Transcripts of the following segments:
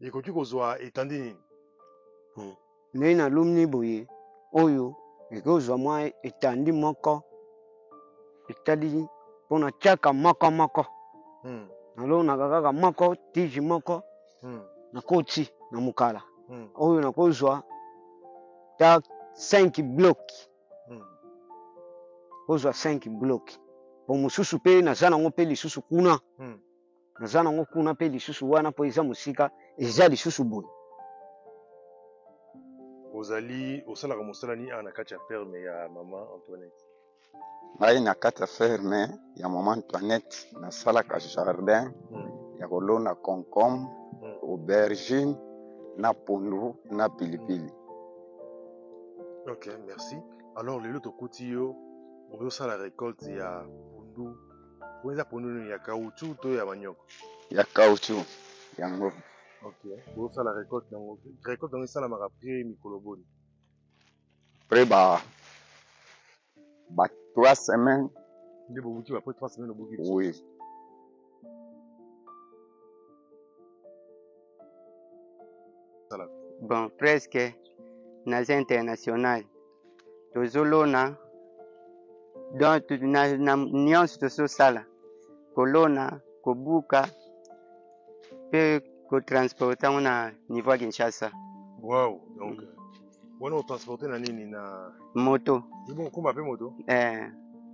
Ekoki kozwa etandi nini? Bon, ndenge naloni boye oyo ekozwa mwa etandi moko etali mpo natiaka moko moko. Nalonaka kaka moko tige moko nakoti na mokala. Oyo nakozwa ta 5 bloc. Kozwa 5 bloc. Po mosusu mpe naza nango mpe lisusu kuna. Naza nango kuna mpe lisusu wana mpo eza mosika, eza lisusu boye. Ozali osalaka mosala nini awa na kati ya ferme ya mama Antoinette? Ngai na kati ya ferme ya mama Antoinette nasalaka jardin ya kolona concombre, aubergine na pondu na pilipili. Ok, merci. Alors lelo tokuti yo ozosala récolte ya pondu. Oyo eza pondu nini, ya caoutchouc to ya manioko? Ya caoutchouc yango. Ok, bozosala récolte yango. Récolte yango esalamaka après mikolo boni? Après ba 3 semaines. Nde bobuki après 3 semaines obuki? Oui. Bon, presque naza international. Tozolona donc na nyonso tozosala, kolona, kobuka pe kotransporte yango na niveau ya Kinshasa. Wow, donc wana otransporte na nini? Na moto. Yo bongo okoma pe moto? Eh.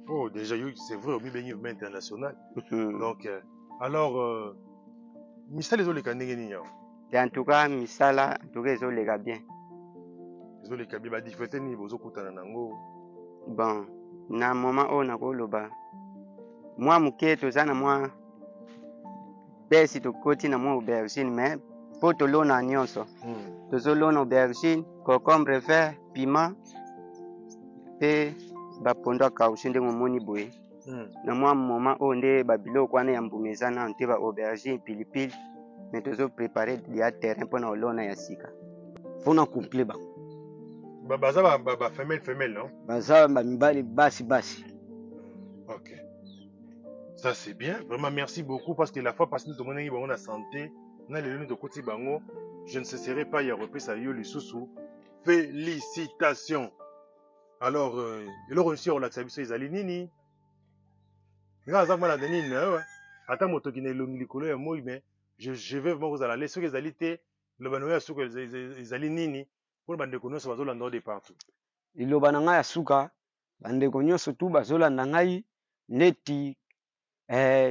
Oh, déjà yo c'est vrai omibengi vraiment international. Donc alors misala ezoleka ndenge nini awa? En tout cas misala en tout cas ezoleka bien. Ezoleka bien, ba difficulté nini bozokutana nango? Bon, na moment oyo nakoloba mwa moke toza na mwa besi tokoti na mwa aubergine, mais po tolona nyonso. Tozolona aubergine, concombre vert, piment pe bapondo ya caoutchouc ndenge omoni boye. Na mwa moment oyo nde ba biloko wana ya mbuma eza nanu te, ba aubergine, pilipili, mais tozo préparer ya terrain mpona kolona ya sika. Mpona couple bango. Baza ba femelle femelle, non? Baza ba mibali basi basi. Ok. Ça c'est bien. Vraiment merci beaucoup parce que la fois passée nous tomonaki bango na santé, na lelo nous tokoti bango, je ne cesserai pas ya kopesa yo lisusu félicitations. Alors eloko nsi olakisa biso ezali nini? Nga aza malade nini na yo? Ata motoki na elongi likolo ya moi, mais je vais vraiment kozala le soki ezali te, loba na yo ya suka ezali nini mpona bandeko nyonso bazolanda yo de partout? Liloba na ngai ya suka, bandeko nyonso tu bazolanda ngai neti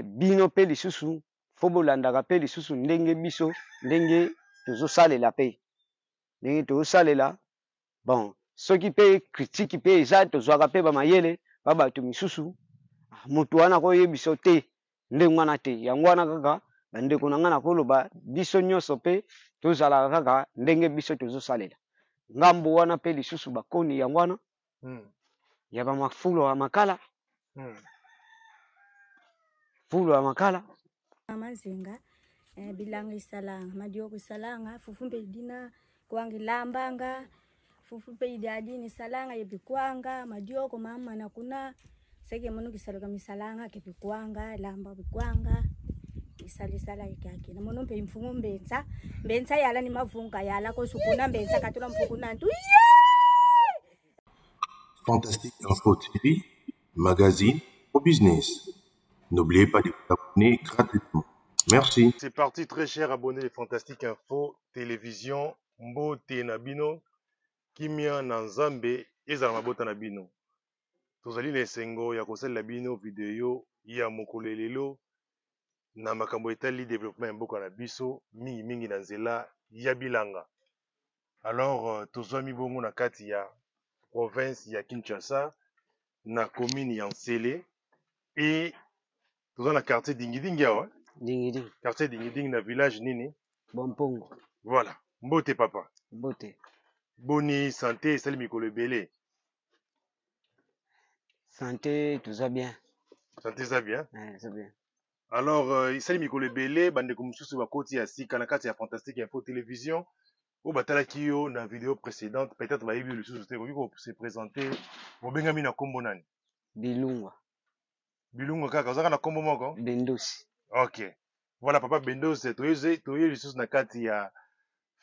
bino pe lisusu fo bolandaka pe lisusu ndenge biso ndenge tozosalela pe ndenge tozosalela. Bon, soki pe critique pe eza, tozwaka pe ba mayele ba bato misusu, moto wana akoyebisa te ndenge wana te. Yango wana kaka bandeko na ngai nakoloba biso nyonso pe tozalaka kaka ndenge biso tozosalela ngambo wana pe lisusu bakoni yango wana ya ba mafulo ya makala. Fulo ya makala. Mama Nzinga, bilanga isalanga, madioko isalanga, fufu mpe idina kwanga ilambanga, fufu mpe idi adini isalanga yebi kwanga, madioko mama na kuna seke mono kisaluka misalanga ke bikwanga lamba bikwanga isali sala ikake na mono mpe mfungu mbenza mbenza yala ni mavunga yala ko sukuna mbenza katula mfuku nantu. Yeah! Fantastique Info TV, magazine au business. N'oubliez pas de vous abonner gratuitement. Merci. C'est parti, très cher abonné de Fantastique Info Télévision. Mbote na bino, kimia na Nzambe ezala mabota na bino. Tozali na esengo ya kosalela bino video ya mokolo lelo na makambo etali développement ya mboka na biso, mingi mingi na nzela ya bilanga. Alors tozwami bongo na kati ya province ya Kinshasa na commune ya Nsele et toza na quartier Dingidingi awa. Dingidingi. Quartier Dingidingi na village nini? Bompongo. Voilà. Mbote papa. Mbote. Boni santé esali mikolo ebele? Santé toza bien. Santé eza bien? Ouais, eza bien. Alors esali mikolo ebele bandeko mosusu bakoti ya sika na kati ya Fantastique Info Télévision oyo batalaki yo na vidéo précédente, peut-être bayebi yo lisusu te, okoki ko se présenter, obengami na kombo nani? Bilungwa. Bilungwa kaka, ozaka na kombo moko? Bendosi. Ok. Voilà papa Bendosi, toye lisusu na kati ya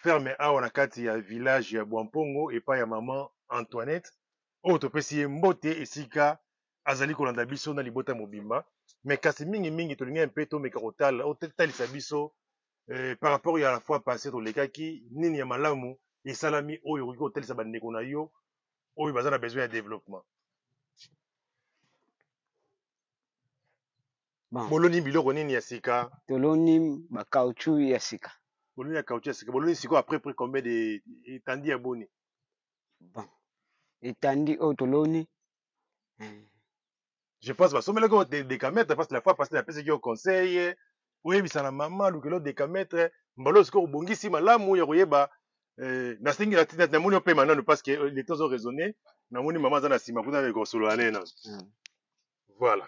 ferme awa na kati ya village ya Bwampongo epai ya maman Antoinette oyo topesi ye mbote esika azali kolanda biso na libota mobimba. Mais kasi mingi mingi tolingi mpe tomeka kotala otalisa biso par rapport ya la fois passée tolekaki nini ya malamu esalami oyo okoki kotalisa bandeko na yo oyo baza na besoin ya développement. Bon, Boloni biloko nini ya sika? Toloni ba caoutchouc ya sika. Boloni ya caoutchouc ya sika. Boloni sikoyo après près combien de etandi ya boni? Bon, etandi oyo toloni Je pense basombelaki yo décamètre parce que la fois passée napesaki yo conseil oyebisa na mama lukelo décamètre mbala oyo sikoyo obongisi malamu ya koyeba. Nasengi namoni yo pema nanu parce que le temps ozo raisonner, namoni mama aza na nsima kuna na kosolola naye nanu. Voilà,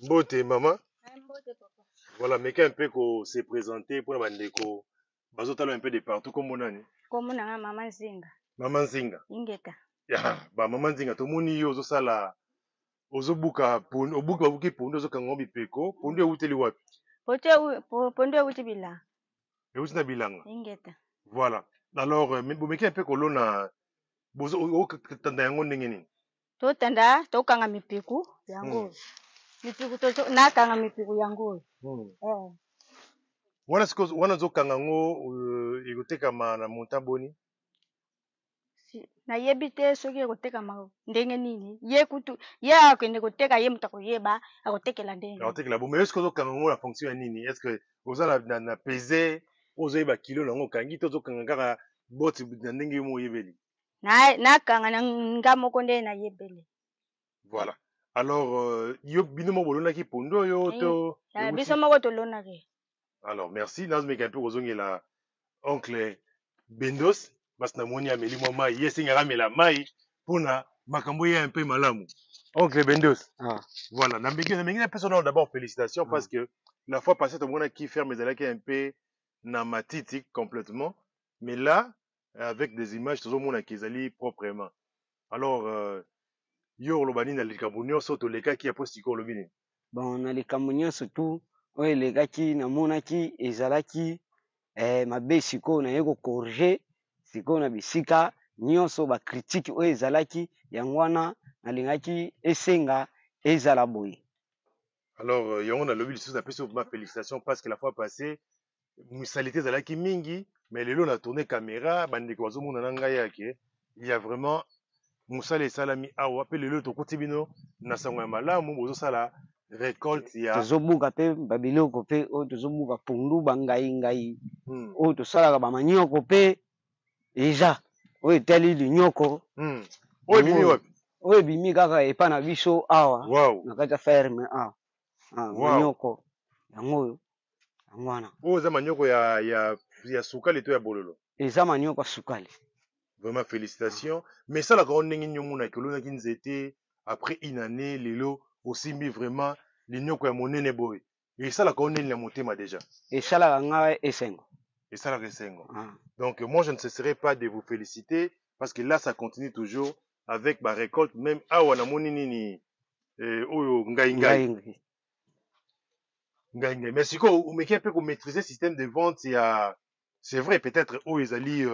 mbote mama. Mbote papa. Voilà, meka un peu ko se présenter mpona bandeko bazotala un peu de partout. Kombo nani? Kombo na nga mama Nzinga. Mama Nzinga. Ingeta. Ya, ba mama Nzinga, tomoni yo ozosala, ozobuka pondu, obuki babuki pondu, ozokanga ngo bipeko. Pondu ewuteli wapi? Pondu ewuti bilanga. Ewuti na bilanga. Ingeta. Voilà. Alors bomeki un peu kolona, okotanda yango ndenge nini? Totanda, tokanga mipiku yango. Mipiku nakanga mipiku yango. Wana sikoyo wana ozokanga yango, ekotekama na montant boni? Nayebi te soki ekotekama ndenge nini. Ye kutu ye akende koteka, ye moto akoyeba akotekela ndenge nini. Akotekela bo. Mais est-ce que ozokanga yango na fonction ya nini? Est-ce que oza na pese ozoyeba kilo na yango okangi, to ozokanga kaka boti na ndenge yo moko oyebeli? Nakanga na nga moko nde nayebeli. Voilà. Alors yo bino moko bolonaki pondu oyo to ewuti? Biso moko tolonaki. Alors merci, nazomeka mpe kozongela oncle Bendos parce namoni ameli mwa mai, ye esengaka amela mai mpona makambo ye mpe malamu. Oncle Bendos. Voilà, nameki napesa nano d'abord félicitations parce que la fois passée tomonaki ferme ezalaki un peu na matiti complètement, mais là avec des images tozomonaki ezali proprement. Alors yo oloba nini na likambo nyonso tolekaki ya po sikoyo olobi nini? Bon, na likambo nyonso tu oyo elekaki namonaki ezalaki mabe, sikoyo naye kocorriger sikoyo na bisika nyonso ba critique oyo ezalaki, yango wana nalingaki esenga ezala boye. Alors yango nalobi lisusu napesi yo vraiment félicitation parce que la fois passée misalité ezalaki mingi, mais lelo na tourner caméra bandeko bazomona na ngai yake il y a vraiment mosala esalami awa, pe lelo tokuti bino na sango ya malamu bozosala récolte ya tozobuka pe ba biloko pe oyo tozobuka pondu ba ngai ngai oyo tosalaka ba manioko pe eza oyo etali linyoko. Oyo ebimi wapi? Oyo ebimi kaka epa na biso awa. Wow. Na kati ya ferme awa. Wow. Manioko yango oyo, yango wana. Oyo eza manioko ya sukali to ya bololo? Eza manioko ya sukali. Vraiment félicitations. Mais esalaka ngo ndenge nini omonaki olonaki nzete après une année lelo osimbi vraiment linyoko ya monene boye, esalaka ngo ndenge na motema déjà? Esalaka nga esengo. Esalaka esengo. Donc moi je ne cesserai pas de vous féliciter parce que là ça continue toujours avec ba récolte, même awa namoni nini, oyo ngai ngai. Ngai ngai. Ngai ngai. Mais sikoyo omeki un peu ko maîtriser système de vente ya, c'est vrai peut-être oyo ezali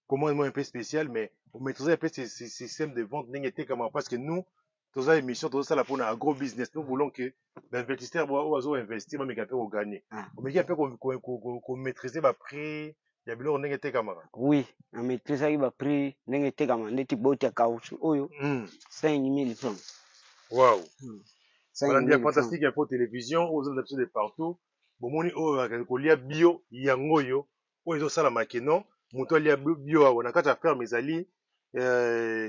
comment moi un peu spécial, mais on maîtriser un peu ce système de vente ndenge etekama parce que nous toza émission tozosala mpona agro business, nous voulons que l'investisseur oyo azo investir bameka mpe kogagner. Omeki un peu ko maîtriser ba prix ya biloko ndenge etekamaka? Oui, na maîtrisaki ba prix ndenge etekama, ndeti boti ya caoutchouc oyo 5000 francs. Wow. Cinq Balandi ya mille francs. Fantastique Info Télévision oyo ozolanda biso de partout, bomoni oyo akende kolia bio yango oyo oyo ezosalama ke non moto alia bio awa na kati ya ferme ezali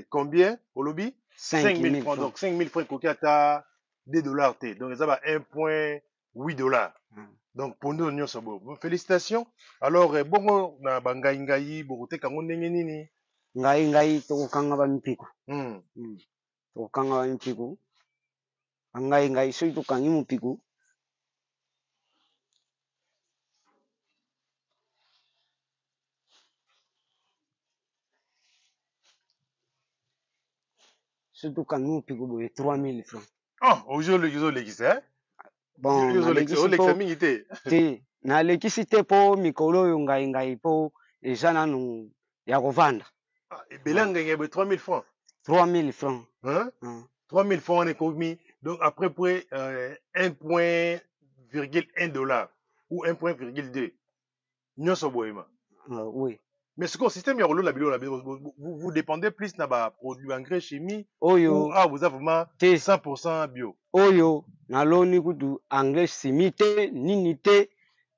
combien olobi? Cinq 5000 mille francs. francs. Donc 5000 francs ekoki ata 2 $ te, donc eza ba 1,8 $. Donc pondo nyonso boye. Bon, félicitations. Alors bongo na bangai ngai bokoteka yango ndenge nini? Ngai ngai tokokanga ba mipiku. Tokokanga ba mipiku. Ngai ngai soki tokangi mopiku, soki tokangi mopiku boye 3000 francs. Oh, ozolekisa, eh? Bon, Yo nalekisi ozolekisa po mingi te. Te, nalekisi te po mikolo oyo ngai ngai po eza nanu ya kovanda. Ah, ebele ya ngenge boye 3000 francs. 3000 francs. Hein? 3000 francs wana ekomi donc à peu près 1,1 dollar ou 1,2 nyonso boyema. Oui. Mais sikoyo système ya kolona biloko na bino, vous dépendez plus na ba produits engrais chimie oyo ou ah, vous avez vraiment te 100% bio? Oyo naloni kutu engrais chimie te nini te,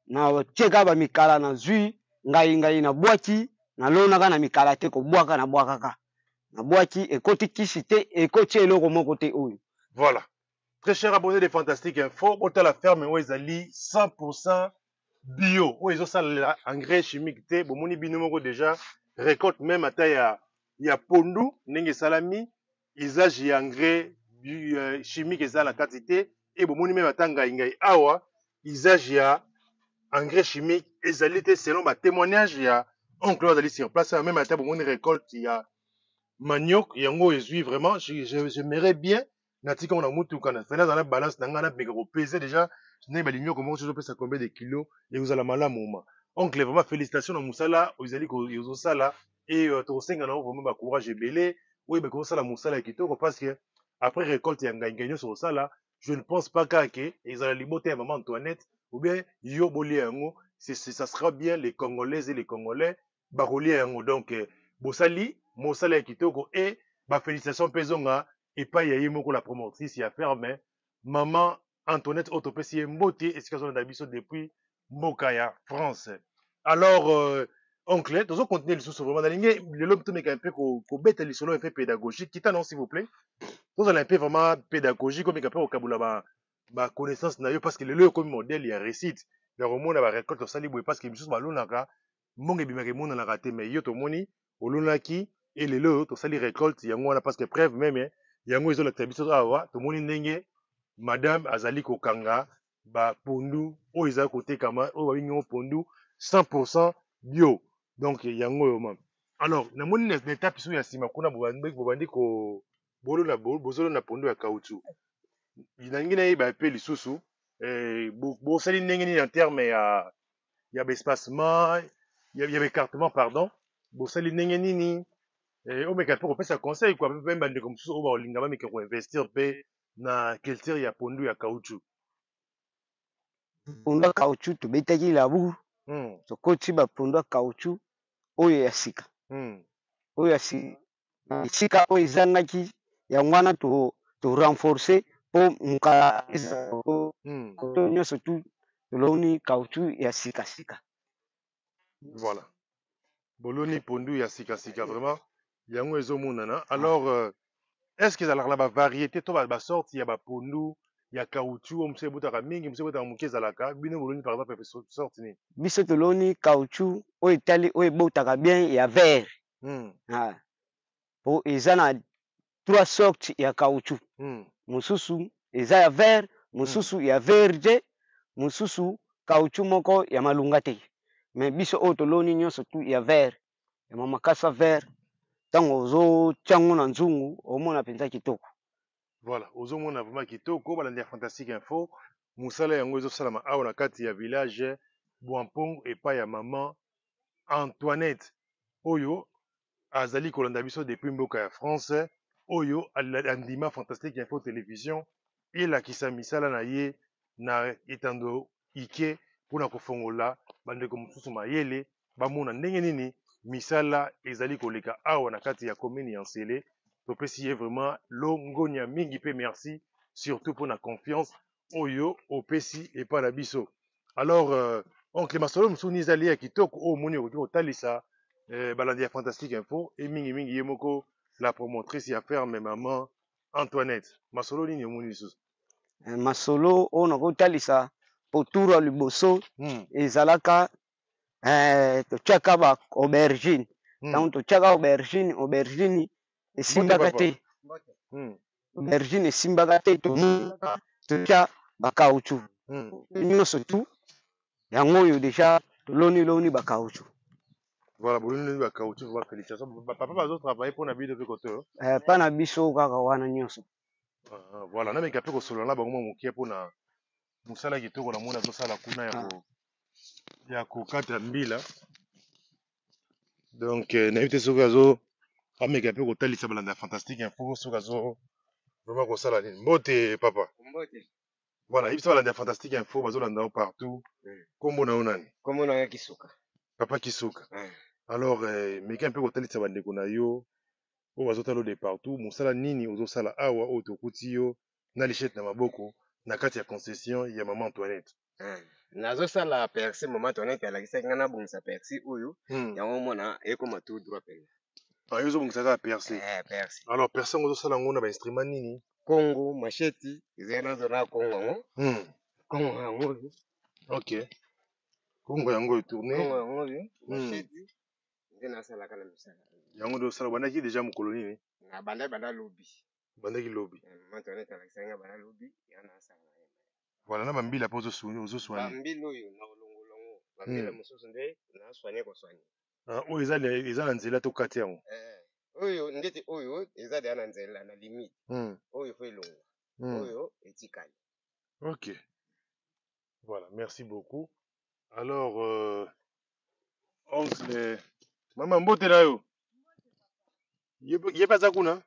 natie kaka bamikala, nazwi ngai ngai nabwaki, nalonaka na mikala te, kobwaka nabwakaka, nabwaki ekoti kisi te, ekoti eloko moko te oyo. Voilà. Très cher abonné de Fantastique Info, botala ferme oyo ezali 100% bio, oyo ezosalela engrais chimique te. Bomoni bino moko déjà récolte même ata ya pondu ndenge esalami, usage ya engrais chimique eza na kati te. E bomoni même ata ngai ngai awa usage ya engrais chimique ezali te, selon ba témoignage ya oncle oyo azali sur place. Même ata bomoni récolte ya manioc yango ezwi vraiment, j'aimerais bien natika ngo na mutuka na fena na balance na ngai, nameka kopese déjà ndenge balinioko moko soki ozopesa combien de kilo, ekozala malamu ma. Oncle, vraiment félicitation na mosala ozali ozosala et tokosenga na yo vraiment ba courage ebele oyo bakosala mosala ya kitoko, parce que après récolte ya ngai ngai nyonso kosala, je ne pense pas kaka ke ezala libota ya mama Antoinette ou bien yo bolia yango, ça sera bien les Congolaises et les Congolais bakolia yango. Donc bosali mosala ya kitoko et ba félicitation mpe ezonga epai ya ye moko la promotrice ya ferme, maman Antoinette, oyo topesi ye mbote esika azolanda biso depuis mboka ya France. Alors oncle, tozo continuer lisusu. Vraiment nalingi lelo tomeka mpe kobeta lisolo un peu pédagogique. Kita non, s'il vous plaît, tozala un peu vraiment pédagogique, omeka mpe kokabola ba connaissance na yo, parce que lelo ekomi modèle ya réussite ya komona ba récolte osali boye, parce que misusu balonaka, mbongo ebimaka emonanaka te, mais yo tomoni olonaki e lelo oyo tosali récolte yango wana, parce que preuve même yango ezolakisa biso awa. Tomoni ndenge madame azali kokanga bapondu oyo ezali kotekama, oyo babengi yango pondu 100% bio. Donc yango oyo ma. Alors namoni na étape so ya nsima kuna bobandi ko bolona, bozolona pondu ya caoutchouc. Nalingi nayeba mpe lisusu bosali ndenge nini en terme ya baespacement, ya baécartement, pardon, bosali ndenge nini? Omeka mpe kopesa conseil kwa mpe bandeko mosusu oyo bakolinga bameka koinvestir mpe na culture ya pondu ya caoutchouc. Pondu ya caoutchouc, tobetaki labour, tokoti bapondu ya caoutchouc oyo ya sika, oyo ya sika esika oyo ezangaki yango wana to renforcer mpo mokala ezala koto nyonso tu toloni caoutchouc ya sikasika. Voilà, boloni pondu ya sikasika, vraiment yango ezomonana. Alors est ce que ezalaka na bavariété to basorte ya bapondu ya caoutchouc oyo mosusu ebotaka mingi, mosusu ebotaka moke? Ezalaka bino boloni par exemple sorte nini? Biso toloni caoutchouc oyo etali oyo ebotaka bien ya vert. Ah. Po eza na trois sortes ya caoutchouc. Mosusu eza ya vert, mosusu ya verde, mosusu caoutchouc moko ya malunga te. Mais biso oyo toloni nyonso tu ya vert, ya mamakasa vert. Ntango ozotia yango na nzungu, omona mpenza kitoko. Voilà, ozomona vraiment kitoko. Balandi ya Fantastique Info, mosala yango ezosalama awa na kati ya village Bwampong epai ya mama Antoinette oyo azali kolanda biso depuis mboka ya France, oyo andima Fantastique Info Télévision elakisa misala na ye na etando ike mpona kofongola bandeko mosusu mayele, bamona ndenge nini misala ezali koleka awa na kati ya commune ya Nsele. Topesi ye vraiment longonya mingi mpe merci surtout mpona confiance oyo opesi epai na biso. Alors oncle, masolo mosusu nini ezali ya kitoko oyo omoni okoki kotalisa balandi ya Fantastique Info e mingimingi ye moko la promotrice ya ferme, maman Antoinette? Masolo nini omoni lisusu? Masolo oyo nakotalisa, po tour ya liboso ezalaka totiaka ba aubergine. Ntango totiaka aubergine, aubergine esimbaka te. Aubergine esimbaka te, tomonaka totia bacaoutchouc nyonso tu yango oyo déjà toloniloni bacaoutchouc. Voilà, boloni bacaoutchouc, vraiment félicitation. Papa bazotravaille mpona bino mpe kote oyo? Mpa na biso kaka wana nyonso. Ah, voilà, nameka mpe kosolola na bango mwa moke mpona mosala kitoko namoni azosala kuna ya kokata mbila. Donc euh, nayebi te soki azo ameka mpe kotalisa balanda ya Fantastique Info soki azo vraiment kosala nini. Mbote papa. Mbote. Voilà, yebisa balanda ya Fantastique Info bazolanda yo partout. Kombo na yo nani? Kombo na yo Kisuka. Papa Kisuka. Alors euh, meka mpe kotalisa bandeko na yo oyo bazotala yo de partout mosala nini ozosala awa oyo tokuti yo na lichette na maboko na kati ya concession ya mama Antoinette. Eh, nazosala persi mama Antoinette alakisaki ngai nabongisa persi oyo yango omona ekoma tout droit mpenza. Ah, yo ozobongisa kaka persi? Eh, persi. Alors persi yango ozosala yango na bainstrument nini? Kongo, macheti, ezali nazo na kongo yango. Kongo yango oyo. Ok. Kongo yango oyo tourne. Kongo yango oyo, macheti. Nde nasalaka na misala. Yango nde osala obandaki deja mokolo nini? Nabanda banda lobi. Obandaki lobi. Eh, mama Antoinette alakisaki nga banda lobi, yango nasala na ye. Voilà, na bambila mpe ozosoigne. Bambila oyo na kolongola yango. Bambila mosusu nde na soigne ko soigne. Ah, oyo eza eza na nzela to kati yango. Eh, oyo ndeti oyo eza deja na nzela na limite. Oyo fo elongwa. Oyo etikali. Ok. Voilà, merci beaucoup. Alors, oncle, mama mbote na yo. Ye pe aza kuna?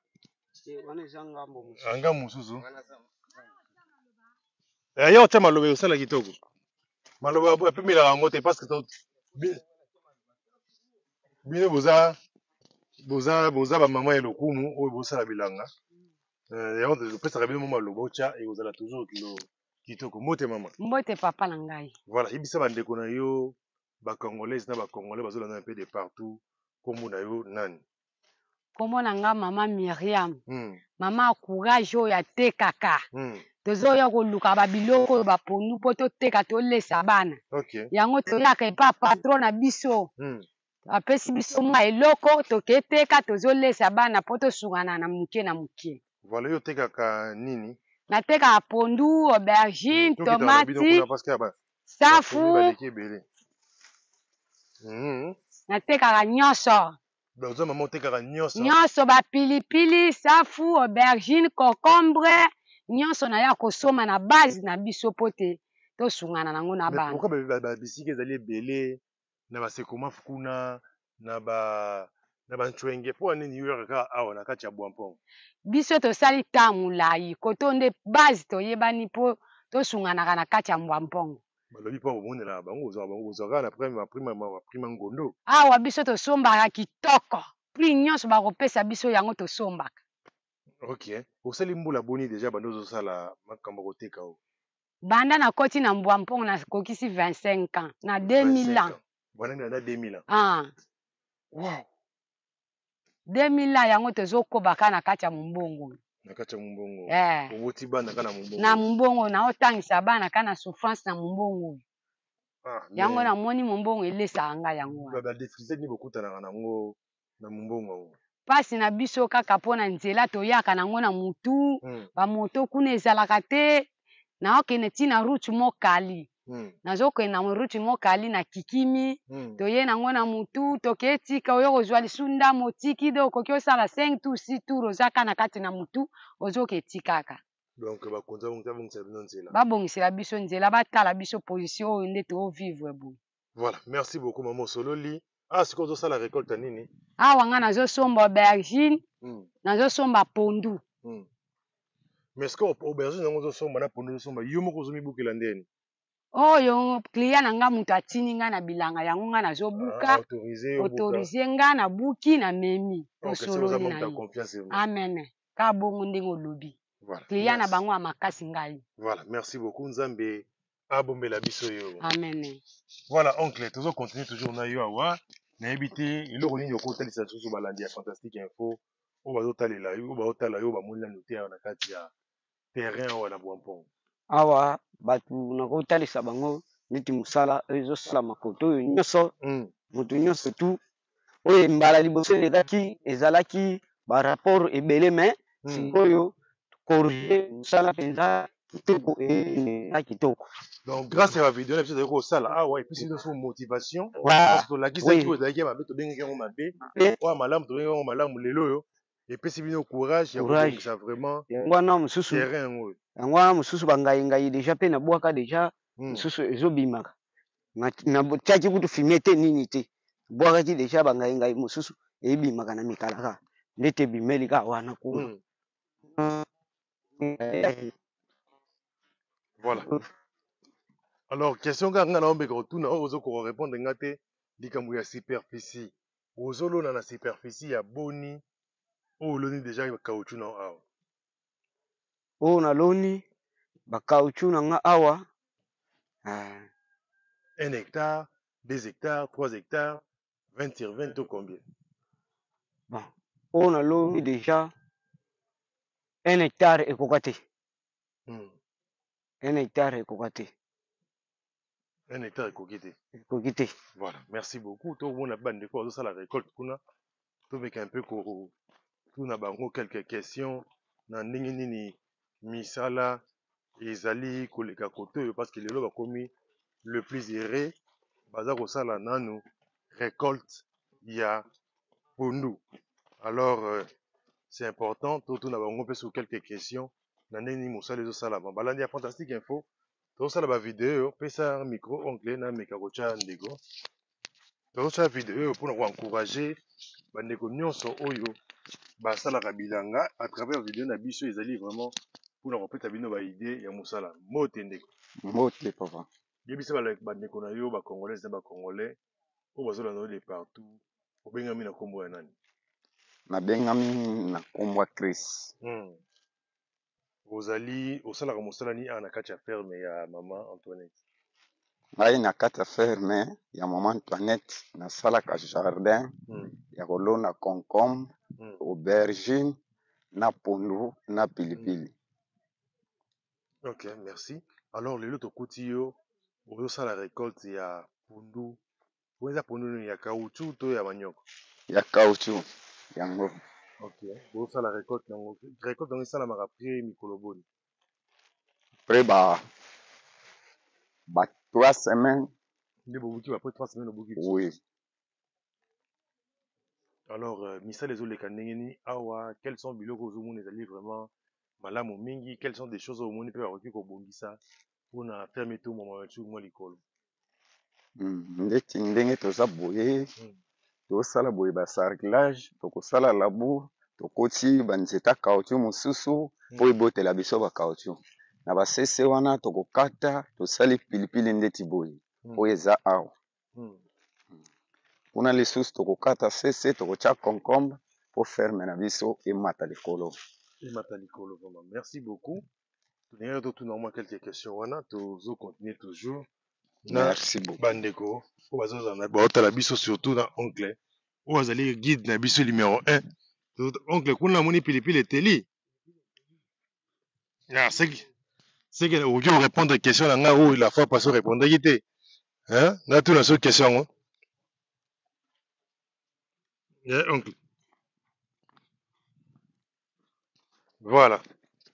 Te, wana eza ngambo mosusu. Ah, ngambo mosusu. Eh, yo otya maloba osala kitoko. Maloba apemelaka yango te parce que bino boza boza boza ba mama ya lokumu oyo bosala bilanga. Eh, yango topesaka bino mwa maloba otya ekozala toujours kilo kitoko. Mbote mama. Mbote papa na ngai. Voilà, yebisa bandeko na yo ba congolaise na ba congolais bazolanda un peu de partout kombo na yo nani? Kombo na nga mama Myriam. Mama ya courage oyo atekaka. Tozoya koluka ba biloko oyo ba pondu po toteka tolesa bana. Okay. Yango toyaka epa patron na biso. Apesi biso mwa eloko toketeka tozolesa bana po tosungana na moke na moke. Voilà, yo otekaka nini? Natekaka pondu, aubergine, tomati, safu. Baleki ebele. Natekaka nyonso. Oza mama otekaka nyonso? Nyonso, ba pilipili, safu, aubergine, concombre, nyonso naya kosomba na base na biso po te tosungana nango na bana. Pourquoi ba bisika ezali ebele na ba sekomaf kuna na ba na ba ntshwenge mpo na nini yo oyaka kaka awa na kati ya Bwampong? Biso tosali temps molayi koto nde base toyebani mpo tosunganaka na kati ya Mbwampong. Balobi mpo bomonelaka bango bozwaka bango bozwaka kaka na prime ma prime ma prime ngondo. Awa biso tosombaka kitoko prix nyonso bakopesa biso yango tosombaka. Ok, osali mbula boni deja banda ozosala makambo ya koteka oyo? Banda nakoti na Mbwampong nakokisi 25 ans na 2000 ans. Banda na 2000 ans. Ah. Wow. 2000 ans yango tozokoba kaka na kati ya mombongo. Na kati ya mombongo. Eh. Oboti bana kaka na mombongo. Na mombongo naotangisa bana kaka na souffrance na mombongo. Ah, yango namoni mombongo elesaka ngai yango wana. Ba difficulté nini bokutanaka nango na mombongo yango? Pasi na biso kaka mpo na nzela toyaka nango na mutu, ba moto kuna ezalaka te, naokende ti na route Mokali, nazokende na route Mokali na Kikimi, toye nango na mutu, toke tika oyo kozwa lisu ndambo otiki donc okoki osala 5 tours 6 tours oza kaka na kati na mutu ozoke tikaka. Donc bakonzi babongisela bino nzela. Babongisela biso nzela, batala biso position oyo nde to vivre boye. Voilà, merci beaucoup maman osololi. Ah sikoyo ozosala récolte ya nini? Awa nga nazosomba aubergine, nazosomba pondu. Mais sikoyo aubergine yango ozosomba na pondu ozosomba yo moko ozomibukela ndeni? Oyo client na nga moto atindi nga na bilanga yango nga nazobuka. Ah, autorisé yo buka. Autorisé nga nabuki na memi. Ok, soki oza Tosololi moto na ya ye. confiance vraiment. Amen. Ka bongo ndenge olobi. Voilà. Client na Merci. bango ya makasi ngai. Voilà, merci beaucoup Nzambe abombela biso yo. Amen. Voilà oncle, tozo continuer toujours na yo awa. Nayebi te eloko nini okotalisa lisusu balandi ya Fantastique Info oyo bazotalela yo, oyo bazotala yo bamoni nanu te awa na kati ya terrain awa na Bwampong. Awa bato nakotalisa bango neti mosala oyo ezosalama kote oyo nyonso, moto nyonso tu oyo mbala liboso elekaki ezalaki ba rapport ebele mais sikoyo corrige mosala mpenza kitoko eza kitoko. Donc grâce ya ba video na biso tozali kosala awa epesi biso motivation Voilà. parce que tolakisaki Oui. oyo ezalaki ya mabe tobengaki yango mabe, Pe oyo ya malamu tobengaki yango malamu, lelo oyo epesi bino courage ya Courage. kobongisa vraiment Yango wana mosusu, terrain yango oyo. yango wana mosusu ba ngai ngai deja pe nabwaka deja mosusu ezobimaka. Natiaki kutu fumier te nini te. Bwakaki deja ba ngai ngai mosusu ebimaka na mikalaka ndeti ebimeli kaka wana kuna. Voilà. Alors question kaka nga na omeka kotuna oyo ozo koka répondre nga te, likambo ya superficie. Ozolona na superficie ya boni oyo oloni deja caoutchouc na awa? Oyo naloni ba caoutchouc na nga awa, 1 hectare, 2 hectares, 3 hectares, 20 sur 20 to combien? Bon, oyo naloni deja 1 hectare ekoka te. 1 hectare ekoka te. 1 hectare ekoki te. Ekoki te. Voilà, merci beaucoup. Tokomona bandeko bazosala récolte kuna, tomeka un peu kotuna bango quelques questions na ndenge nini misala ezali koleka kote oyo, parce que lelo bakomi le plus heureux, baza kosala nanu récolte ya pondu. Alors c'est important totuna bango mpe sur quelques questions na ndenge nini mosala ezosalama. Balandi ya Fantastique Info, tozosala ba video, pesa micro oncle na meka kotya ndeko. Tozosala video oyo mpona koencourager bandeko nyonso oyo basalaka bilanga. À travers video na biso ezali vraiment mpona kopesa bino ba idée ya mosala. Mbote ndeko. Mbote papa. Yebisa bandeko na yo ba congolais na ba congolais oyo bazolanda yo de partout, obengami na nkombo ya nani? Nabengami na nkombo ya Chris. Ozali osalaka mosala nini awa na kati ya ferme ya mama Antoinette? Ngai na kati ya ferme ya mama Antoinette nasalaka jardin ya kolona concombre, aubergine na pondu na pilipili. Ok, merci. Alors lelo tokuti yo ozosala récolte ya pondu. Oyo eza pondu nini, ya caoutchouc to ya manioko? Ya caoutchouc yango. Ok, bozosala récolte yango. Récolte yango esalamaka après mikolo boni? Après ba 3 semaines. Nde bobuki après 3 semaines obuki? Oui. Alors misala ezoleka ndenge nini awa? Quels sont biloko ozomona ezali vraiment malamu mingi? Quelles sont des choses oyo omoni mpe bakoki kobongisa mpona ferme etombwama mwa likolo? Ndeti ndenge toza boye, tosala boye ba sarclage, tokosala labour, tokoti ba nzeta caoutchouc mosusu po ebotela biso ba caoutchouc. Na ba sese wana tokokata, tosali pilipili ndeti boye oyo eza awa. Kuna lisusu tokokata sese, tokotia concombre po ferme na biso emata likolo. Emata likolo vraiment. Merci beaucoup. Tolingi totuna mwa quelques questions wana, tozo continuer toujours na Merci beaucoup. bandeko oyo bazozala baotala biso, surtout na oncle oyo azali guide na biso numéro 1. Oncle, kuna namoni pilipili eteli. Ah, c'est que okoki korépondre question na ngai oyo la fois passée orépondaki te, hein? Natuna so question yango. Yeah, oncle. Voilà.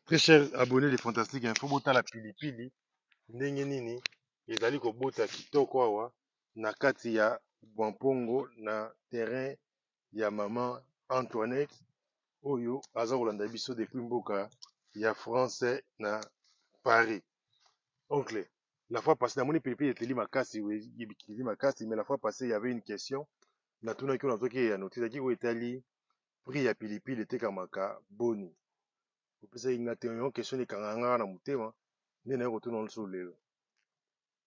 Très cher abonné de Fantastique Info, botala pilipili ndenge nini ezali kobota kitoko awa na kati ya Bwampongo na terrain ya maman Antoinette oyo aza kolanda biso depuis mboka ya France na Paris. Oncle, la fois passée namoni pilipili eteli makasi, eteli makasi, mais la fois passée il y avait une question natunaki oyo nazwaki eyano te, ezalaki oyo etali prix ya pilipili etekamaka boni. Opesaki nga te yango question ekangaka nga na motema nde naye kotuna lisusu lelo.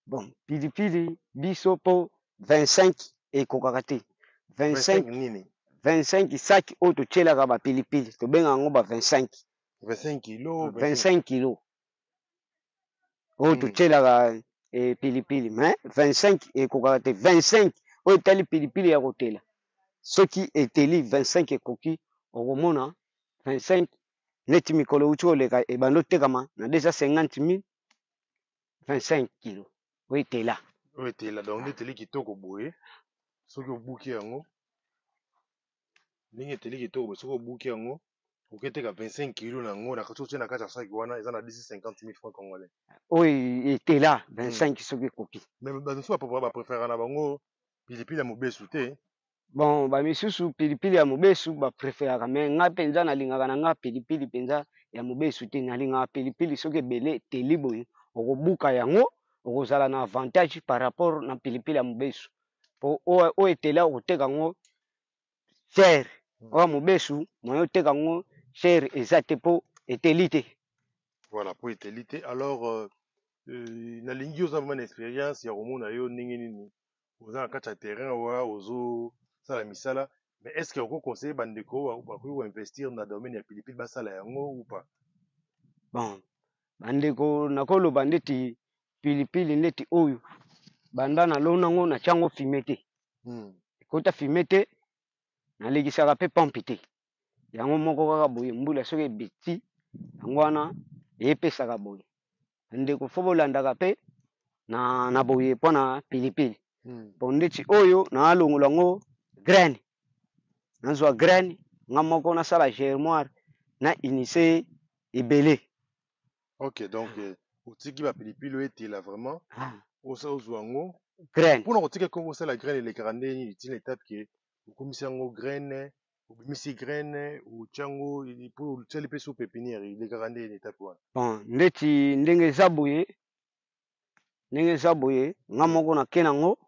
Bon, pilipili biso po 25 ekokaka te. 25 nini? 25 sac oyo totielaka ba pilipili, tobengaka yango ba 25. 25 kilo? 25 kilo oyo totielaka pilipili, mais 25 ekokaka te. 25 oyo etali pilipili ya kotela, soki eteli 25 ekoki, okomona 25 neti mikolo euti koleka ebanda otekama na 250 000, 25 kilo oyo etela. Oyo etela, donc nde eteli kitoko boye, soki obuki yango ndenge eteli kitoko boye, soki obuki yango oketeka 25 kilo na yango na kati, otie na kati ya saki wana, eza na 250 000 francs congolais. Oyo etela 25 soki ekoki. Mais bato mosusu bapréféraka na bango pilipili ya mobesu te. Bon, bamisusu pilipili ya mobesu bapréféraka, mais ngai mpenza nalingaka na nga pilipili mpenza ya mobesu te. Nalingaka pilipili soki ebele eteli boye, okobuka yango, okozala na avantage par rapport na pilipili ya mobesu. Po oyo etela okoteka yango cher. Oyo mobesu moyen oteka yango cher eza te po eteli te. Voilà, po eteli te. Alors nalingi oza vraiment na expérience ya komona yo ndenge nini oza na kati ya terrain oyo ozosala misala, mais est-ce que oko conseiller bandeko bakoki koinvestir na domaine ya pilipili basala yango ou pas? Bon, bandeko nakoloba ndeti pilipili ndeti oyo banda nalona yango natia yango fume te. Ekota fume te, nalekisaka pe pompe te. Yango moko kaka boye mbula soki ebeti yango wana eyepesaka boye. Ndeko fo bolandaka pe na boye mpona pilipili. Bon ndeti oyo nalongola yango graine. Nazwa graine nga moko nasala germoire na unissé ebele. Ok, donc otiki ba pilipili oyo etela vraiment. Osa ozwa yango graine. Mpona kotika kongo osala graine elekaka nde nini ntina étape ke okomisi yango graine, obimisi graine, otia yango po otiali mpe so pépinière, elekaka nde nini étape wana? Bon, ndeti ndenge eza boye, nga moko nake nango,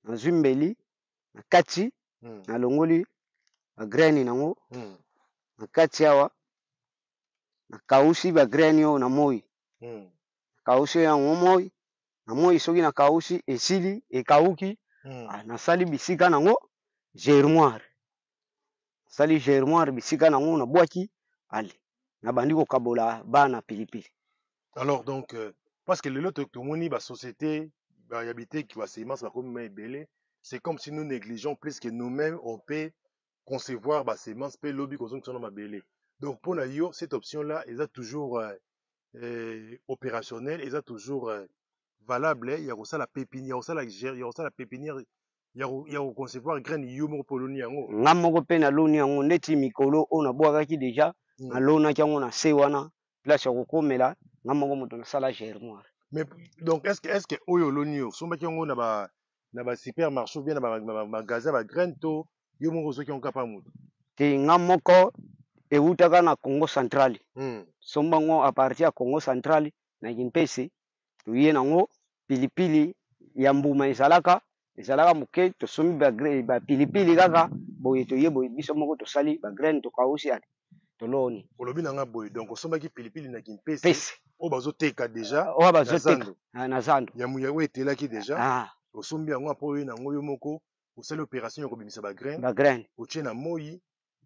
nazwi mbeli na kati, nalongoli ba graine nango na kati awa, nakausi ba graine oyo na moi. Nakausi yango moi na moi, soki nakausi esili ekauki, nasali bisika nango germoire, nasali germoire bisika nango, nabwaki, ale nabandi kokabola bana pilipili. Alors donc parce que lelo tomoni basociété ya biteki basemence bakomi ma ebele, c'est comme si nous négligeons plus que nous-mêmes on peut concevoir basemence mpe lobi kozongisa na mabele. Donc mpona yo, cette option là eza toujours opérationnelle, eza toujours valable ya kosala pépinière, ya kosala pépinière, ya koconcevoir graine yo moko mpo oloni yango? Nga moko mpe naloni yango ndeti mikolo oyo nabwakaki déjà, nalonaki yango na se wana place ya kokomela, nga moko moto nasala germoire. Mais donc est ce que oyo oloni oyo osombaki yango na ba supermarché ou bien na ba magasin ba graine, to yo moko ozwaki yango kaka moto? Te, nga moko, ewutaka na Congo Central. Somba yango à partir ya Congo Central na Kimpese, toye nango. Pilipili ya mbuma ezalaka moke, tosombi bapilipili kaka boye, toye boye biso moko tosali bagraine, tokausi, ale toloni. Olobi na nga boye, donc osombaki pilipili na Kimpese pese oyo bazoteka déjà oyo bazoteka na zando. Ya oyo etelaki déjà. Osombi yango apo oye nango, yo moko osali opération ya kobimisa bagraine. Bagraine. Otie na moi.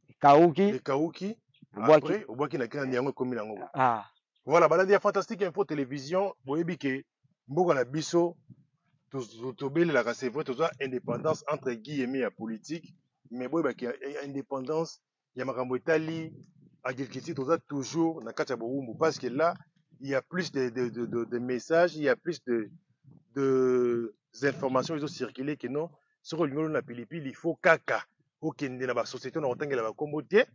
Ekauki. Ekauki. Après obwaki na graine, yango ekomi nango. Voilà, balandi ya Fantastique Info Télévision, boyebi ke mboka na biso tobelelaka, c'est vrai, tozwa indépendance entre guillemets ya politique, mais boyebaki indépendance ya makambo etali agriculture, toza toujours na kati ya bowumbu, parce que là il y a plus de messages, il y a plus de informations ezocirculer que non, soki olingi olona pilipili, il faut kaka okende na basociété na kotangela bakombo te,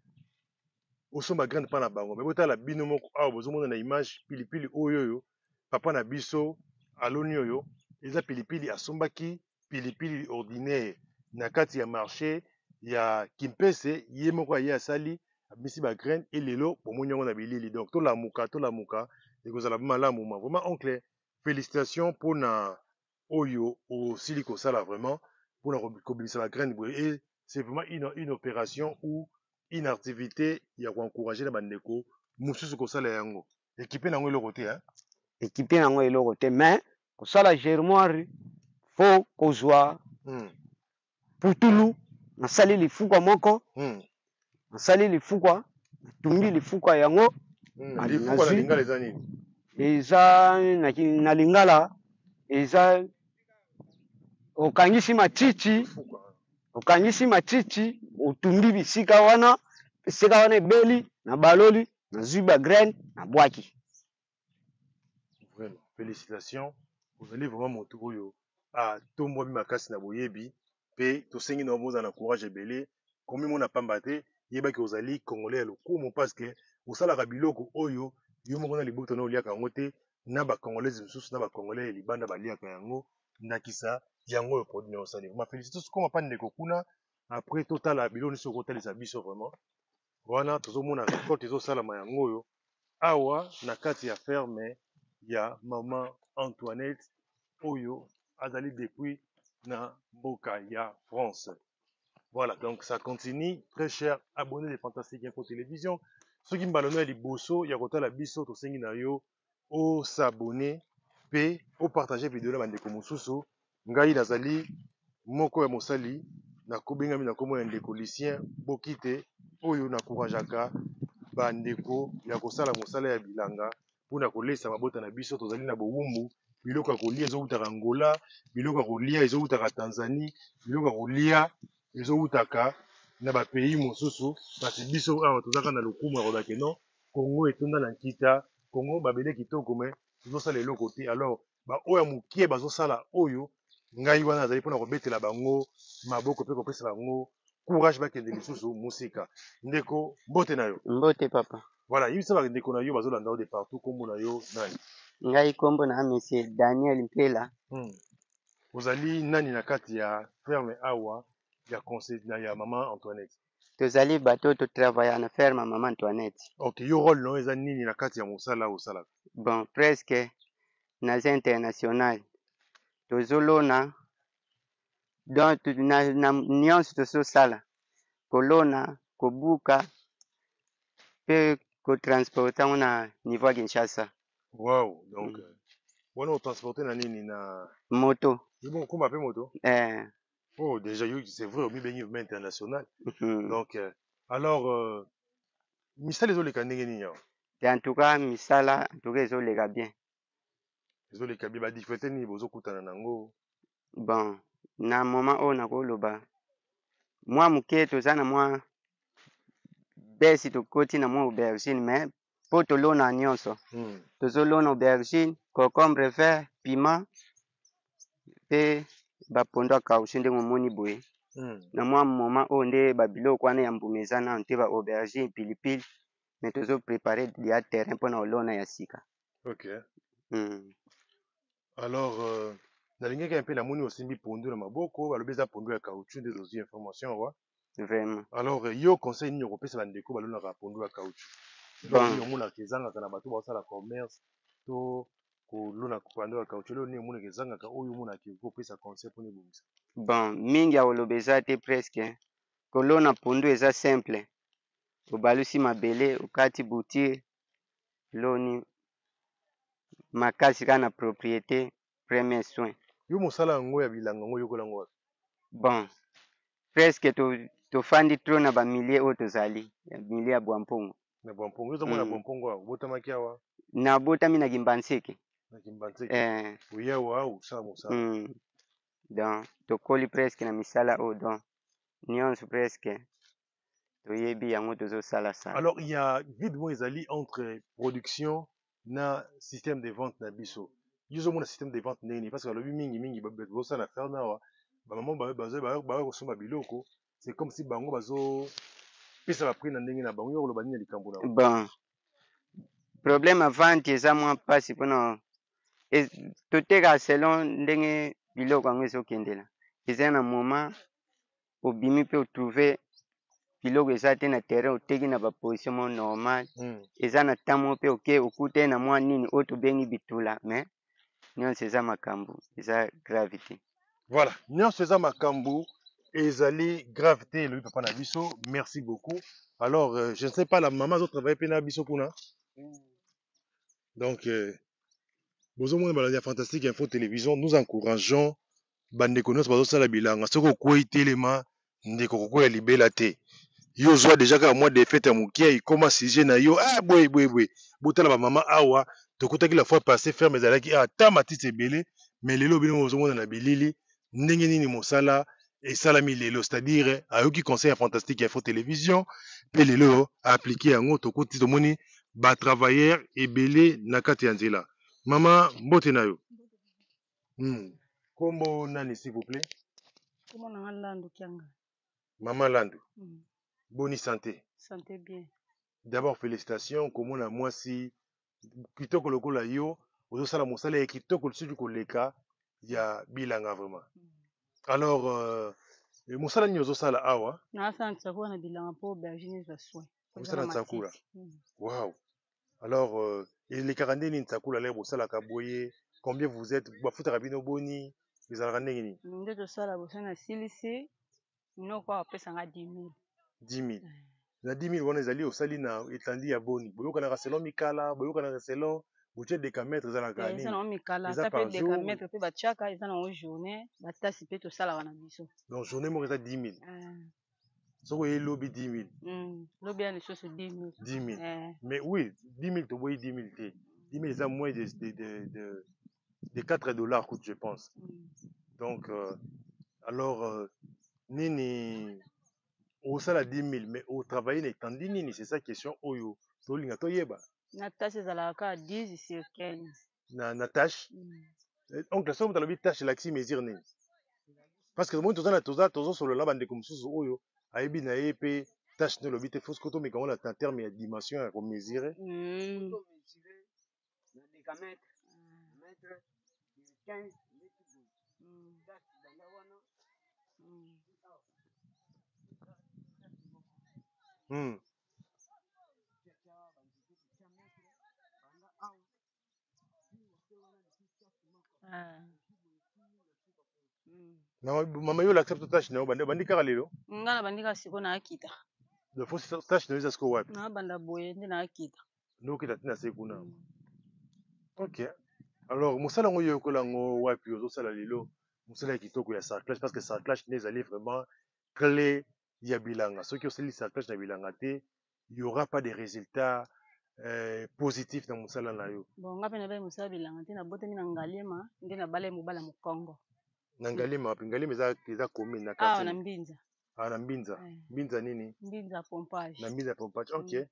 osomba graine mpa na bango. Me botala bino moko awa, bozomona na image pilipili oyo papa na biso aloni. Oyo eza pilipili asombaki, pilipili ordinaire na kati ya marché ya Kimpese. Ye moko aye asali, abimisi bagraine, e lelo bomoni yango na bilili. Donc tolamuka, tolamuka, ekozala malamu ma. Vraiment oncle, félicitation mpona oyo osili kosala, vraiment mpona kobimisa bagraine boye. Et c'est vraiment une opération ou une activité ya koencourager na bandeko mosusu kosala yango. Équipe nango eloko te, hein? Équipe nango eloko te, mais kosala germoire fo kozwa putulu. Nasali lifukwa moko, nasali lifukwa, natumbi lifukwa yango. Lifukwa na lingala eza nini? Eza na lingala eza okangisi matiti, okangisi matiti, otumbi bisika wana, esika wana ebeli, na baloli, nazwi bagraine, nabwaki. Vraiment félicitations, ozali vraiment moto oyo atombwami makasi na boyebi, mpe tosengi na bozala na courage ebele. Komimona pamba te, yebaki ozali Congolais ya lokumu, parce que osalaka biloko oyo yo moko na liboto na oliaka yango te, na bacongolaise mosusu na bacongolais ya libanda baliaka yango. Ndakisa yango oyo produit na osali. Vraiment félicitations. Koma pa ndeko kuna, après totala biloko nyonso okotalisa biso. Vraiment wana tozomona récolte ezosalama, yango oyo awa na kati ya ferme ya mama Antoinette oyo azali depuis. na mboka ya France. Voilà, donc ça continue. Très cher abonné de Fantastique Info Télévision. Soki mbala no ya liboso ya kotala biso tosengi na yo o s'abonner pe o partager video na bandeko mosusu. Ngai nazali moko ya mosali nakobengami na kombo ya ndeko Lucien Bokite oyo nakourajaka bandeko ya kosala mosala ya bilanga pona kolesa mabota na biso. Tozali na bowumbu, biloko ya kolia ezowutaka Angola, biloko ya kolia ezowutaka Tanzanie, biloko ya kolia ezowutaka na ba pays mosusu, kasi biso awa tozaka na lokumu ya koloba ke non, Congo etonda na nkita, Congo mabele kitoko mais tozosala eloko te. Alors ba oyo ya mokie bazosala oyo, ngai wana nazali pona kobetela bango maboko pe kopesa bango courage bakende lisusu mosika. Ndeko, mbote na yo. Mbote papa. Voilà, yebisa ba ndeko na yo bazolanda yo de partout, kombo na yo nani? Ngai kombo na monsieur Daniel Mpela. Ozali nani na kati ya ferme awa ya conseil na ya maman Antoinette? Tozali bato oyo to travaillaka na ferme ya maman Antoinette. Ok, yo role na yo eza nini na kati ya mosala oyo osalaka? Bon, presque naza international. Tozolona donc na, na nyonso tozosala, kolona, kobuka pe kotransporte yango na niveau ya Kinshasa. Wow, donc wana otransporte na nini na moto? Yo bongo okumba pe moto? Eh. Oh, déjà yo c'est vrai omibengi vraiment international. Donc alors misala ezoleka ndenge nini awa? En tout cas misala en tout cas ezoleka bien. Ezoleka bien, ba difficulté nini bozokutana nango? Bon, na moment oyo nakoloba mwa moke toza na mwa baisse, tokoti na mwa aubergine, mais po tolona nyonso. Tozolona aubergine, concombre vert, piment pe ba pondu ya caoutchouc ndenge omoni boye. Na mwa moment oyo nde ba biloko wana ya mbuma eza nanu te, ba aubergine, pilipili, mais tozo préparer ya terrain mpona kolona ya sika. Ok. Alors nalingaki mpe namoni osimbi pondu na maboko, balobi eza pondu ya caoutchouc nde tozwi information awa. Vraiment. Alors yo conseil nini okopesa bandeko balonaka pondu ya caoutchouc? Bon. Nini omonaka ezangaka na bato basala commerce to kolona pondu ya caoutchouc? Eloko nini omonaka ezangaka oyo omonaka okopesa conseil mpona ebongisa? Bon, mingi ya koloba eza te presque. Kolona pondu eza simple. Obalusi mabele, okati bouture, loni makasi kaka na propriété, premier soin. Yo mosala yango ya bilanga yango oyekola yango wapi? Bon, presque tofandi trop na ba milieu oyo tozali, ya milieu ya Bwampongo. Na Bwampongo, yo oza mwana Bwampongo awa, obotamaki awa? Nabotami na Kimbanseke. Na Kimbanseke. Oya awa osala mosala. Donc tokoli presque na misala oyo, donc nyonso presque toyebi yango tozosala sala. Alors il y a vide moko ezali entre production na système de vente na biso. Yo ozomona système de vente ndenge nini? Parce que balobi mingi mingi bato bazosala na ferme awa, ba mama baza kosomba biloko, c'est comme si bango bazopesa ba prix na ndenge na bango. Yo okoloba nini na likambo na yango? Bon, problème ya vente eza mwa mpasi mpona totekaka selon ndenge biloko yango ezokendela. Eza na moment obimi mpe otrouve biloko eza te na terrain, oteki na ba position moko normal. Eza na temps moko mpe oke okute na mwa nini oyo tobengi bitula, mais nyonso eza makambo eza grave te. Voilà, nyonso eza makambo ezali grave te, elobi papa na biso. Merci beaucoup. Alors je ne sais pas, la maman azo travailler pe na biso kuna. Donc bozomona balandi ya Fantastique Info Télévision, nous encourageons bandeko nyonso bazosala bilanga. Soki okwei telema ndeko, kokwea libela te. Yo ozwa deja kaka mwa defete ya mokie, ekoma sujet na yo. Ah, boye boye boye. Botala ba mama awa, tokutaki la fois passée ferme ezalaki ata matiti ebele, mais lelo bino bozomona na bilili ndenge nini mosala esalami lelo, c'est-à-dire ayoki conseil ya Fantastique Info Télévision pe lelo appliquer yango. Tokuti tomoni ba travailleurs ebele na kati ya nzela. Mama, mbote na yo. Kombo nani s'il vous plaît? Kombo na nga Landu Kianga. Mama Landu. Boni santé? Santé bien. D'abord félicitations, komona mwasi kitoko lokola yo, ozosala mosala ya kitoko lisusu koleka ya bilanga vraiment. Alors mosala nini ozosala awa? Nasala ntsakula na bilanga po aubergine ezwa soin. Osala ntsakula? Wow. Alors elekaka nde nini ntsakula lere bosalaka boye? Combien vous êtes? Bafutaka bino boni? Ezalaka ndenge nini? Nde tosala boso na silisi noko apesa nga 10 000. 10 000. Na 10 000 wana ezali osali na etandi ya boni? Boyokanaka selon mikala, boyokanaka selon botie decamètre, ezalaka Eza nini? nango mikala, Eza ata par mpe jour? decamètre mpe batiaka, eza nango journée, batasi mpe tosalaka na biso. Donc journée moko eza 10 000. Soki oye lobi 10 000. Lobi ya lisusu 10 000. 10 000. Mais oui, 10 000 toboyi 10 000 te. 10 000 eza moins de 4 dollars coûte, je pense. Donc alors nini osala 10 000 mais otravaille na etandi nini? C'est ça question oyo tolinga toyeba. Na tâche ezalaka kaka 10 sur 15. Na tâche? Oncle, soki moto alobi tâche elakisi mesure nini? Parce que omoni toza na toza tozosolola bandeko mosusu oyo ayebi na ye mpe tâche nde olobi te, faut soki tomeka yango na terme ya dimension ya komesure. Na decamètre, mètre 15 ndeti boye. Tâche banda wana. Mama, yo olakisa biso tâche na yo, bandi kaka lelo? Nga na bandi kaka sikoyo, naakita. Donc faut tâche na yo eza sikoyo wapi? Naabanda boye nde naakita. Nde okita ntina se kuna. Ok, alors mosala yango oyekola yango wapi? Ozosala lelo mosala ya kitoko ya sarclage, parce que sarclage nde ezali vraiment clé ya bilanga. Soki osali sarclage na bilanga te, il y aura pas de résultat positif na mosala na yo. Bon, nga mpe nabali mosala bilanga te, nabotami na Ngaliema, nde nabala mobali ya Mokongo. Na Ngaliema wapi? Ngaliema eza commune na awa quartier na nini? Mbinza. Ah, na Mbinza. Mbinza nini? Mbinza pompage. Na Mbinza pompage, ok.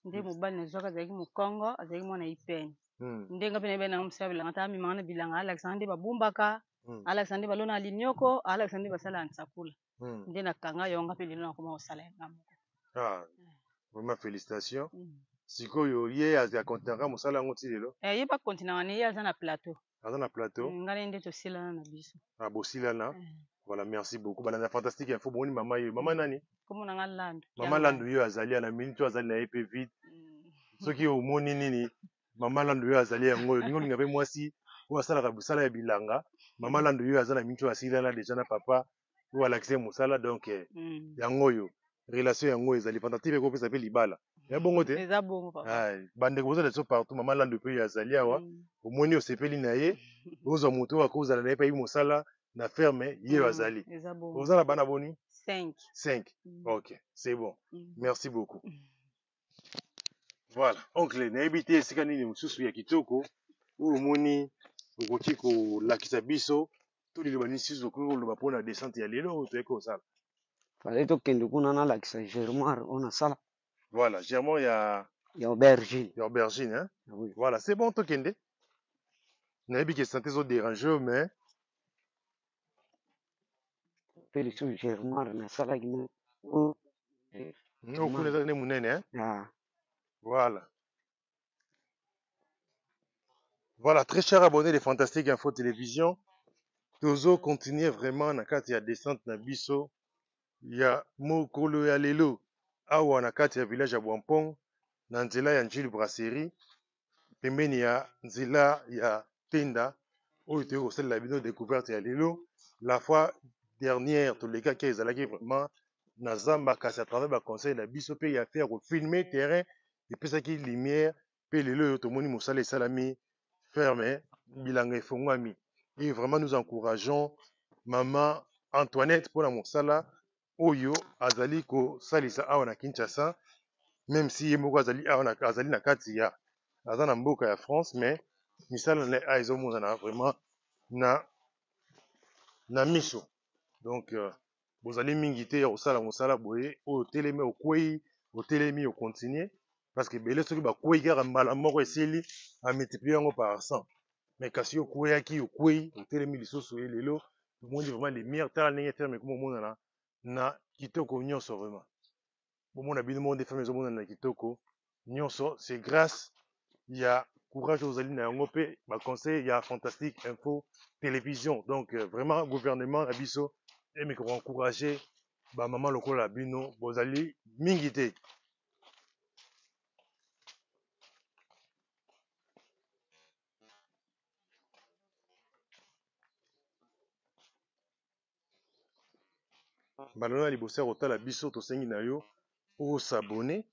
Nde mobali nazwaka azalaki Mokongo, azalaki mwana Ipene. Nde nga mpe nayebani nango mosala bilanga te, amemanga na bilanga, alakisanga nde babumbaka, alakisanga nde balona linioko, alakisanga nde basala ya nsakula. Nde nakanga yo, nga mpe lelo nakoma kosala yanga moko. Ah, vraiment félicitation. Sikoyo ye akontinaka mosala yango ti lelo? Eh, ye bakontinaka ne, ye aza na plateau. Aza na plateau. Nga na ye nde tosilana na biso. Ah, bosilana. Voilà, merci beaucoup. Balanda Fantastique Info, bomoni mama ye, mama nani? Kombo na nga Landu. Mama Landu yo azali na minute oyo, azali na ye mpe vide. Soki omoni nini, mama Landu yo azali yango oyo olingi olinga mpe mwasi oyo asalaka mosala ya bilanga, mama Landu yo aza na minute oyo asilana déjà na papa oyo alakisi ye mosala. Donc yango oyo relation yango ezali fantastique, ekopesa mpe libala ya bongo te. Eza bongo, papa. Ai, bandeko bozala biso partout, mama Landu mpe oyo azali awa, omoni osepeli na ye, ozwa moto oyo akozala na ye mpe ayebi mosala na ferme, ye oyo azali. Eza bongo. Oza na bana boni? 5. 5. Ok, c'est bon. Merci beaucoup. Voilà, oncle, nayebi te esika nini mosusu ya kitoko oyo omoni okoki kolakisa biso, to liloba nini susu okoki koloba mpona descente ya lelo oyo toyaki kosala. Fallait tokende kuna nalakisa germoire oyo nasala. Voilà, germoire ya Ya aubergine. Ya aubergine, hein? Oui. Voilà, c'est bon, tokende. Nayebi ke santé ezodérange, mais Mpe lisusu germoire nasalaki na oyo. Oyo kuna eza nde monene, hein? Ah. Voilà. Voilà, très cher abonné de Fantastique Info Télévision, tozo continuer vraiment na kati ya descente na biso ya mokolo ya lelo awa na kati ya village ya Bwampong, na nzela ya Njili Brasserie, pembeni ya nzela ya Tenda oyo toyei kosalela bino découverte ya lelo. La fois dernière tolekaki, ezalaki vraiment na zamba, kasi à travers baconseil na biso mpe ya faire kofilmer terrain epesaki lumière, mpe lelo oyo tomoni mosala esalami, ferme bilanga efongwami. Et vraiment nous encourageons mama Antoinette mpona mosala oyo azali kosalisa awa na Kinshasa, même si ye moko azali awa na, azali na kati ya aza na mboka ya France, mais misala na ye awa ezomonana vraiment na miso. Donc bozali mingi te ya kosala mosala boye oyo otelemi, okwei, otelemi, ocontinue, parce que ebele soki bakwei kaka mbala moko esili, amultiplie yango par 100. Mais kasi okweyaki, okwei, otelemi lisusu, ye lelo tomoni vraiment lumière. Tala ndenge ferme ekoma omonana na kitoko nyonso. Vraiment bomona bino moko nde ferme ezomonana na kitoko nyonso. C'est grâce ya courage oyo ozali na yango mpe baconseil ya Fantastique Info Télévision. Donc vraiment gouvernement na biso emeka koencourage bamama lokola bino, bozali mingi te. Mbala na liboso ya kotala biso, tosengi na yo o s'abonner.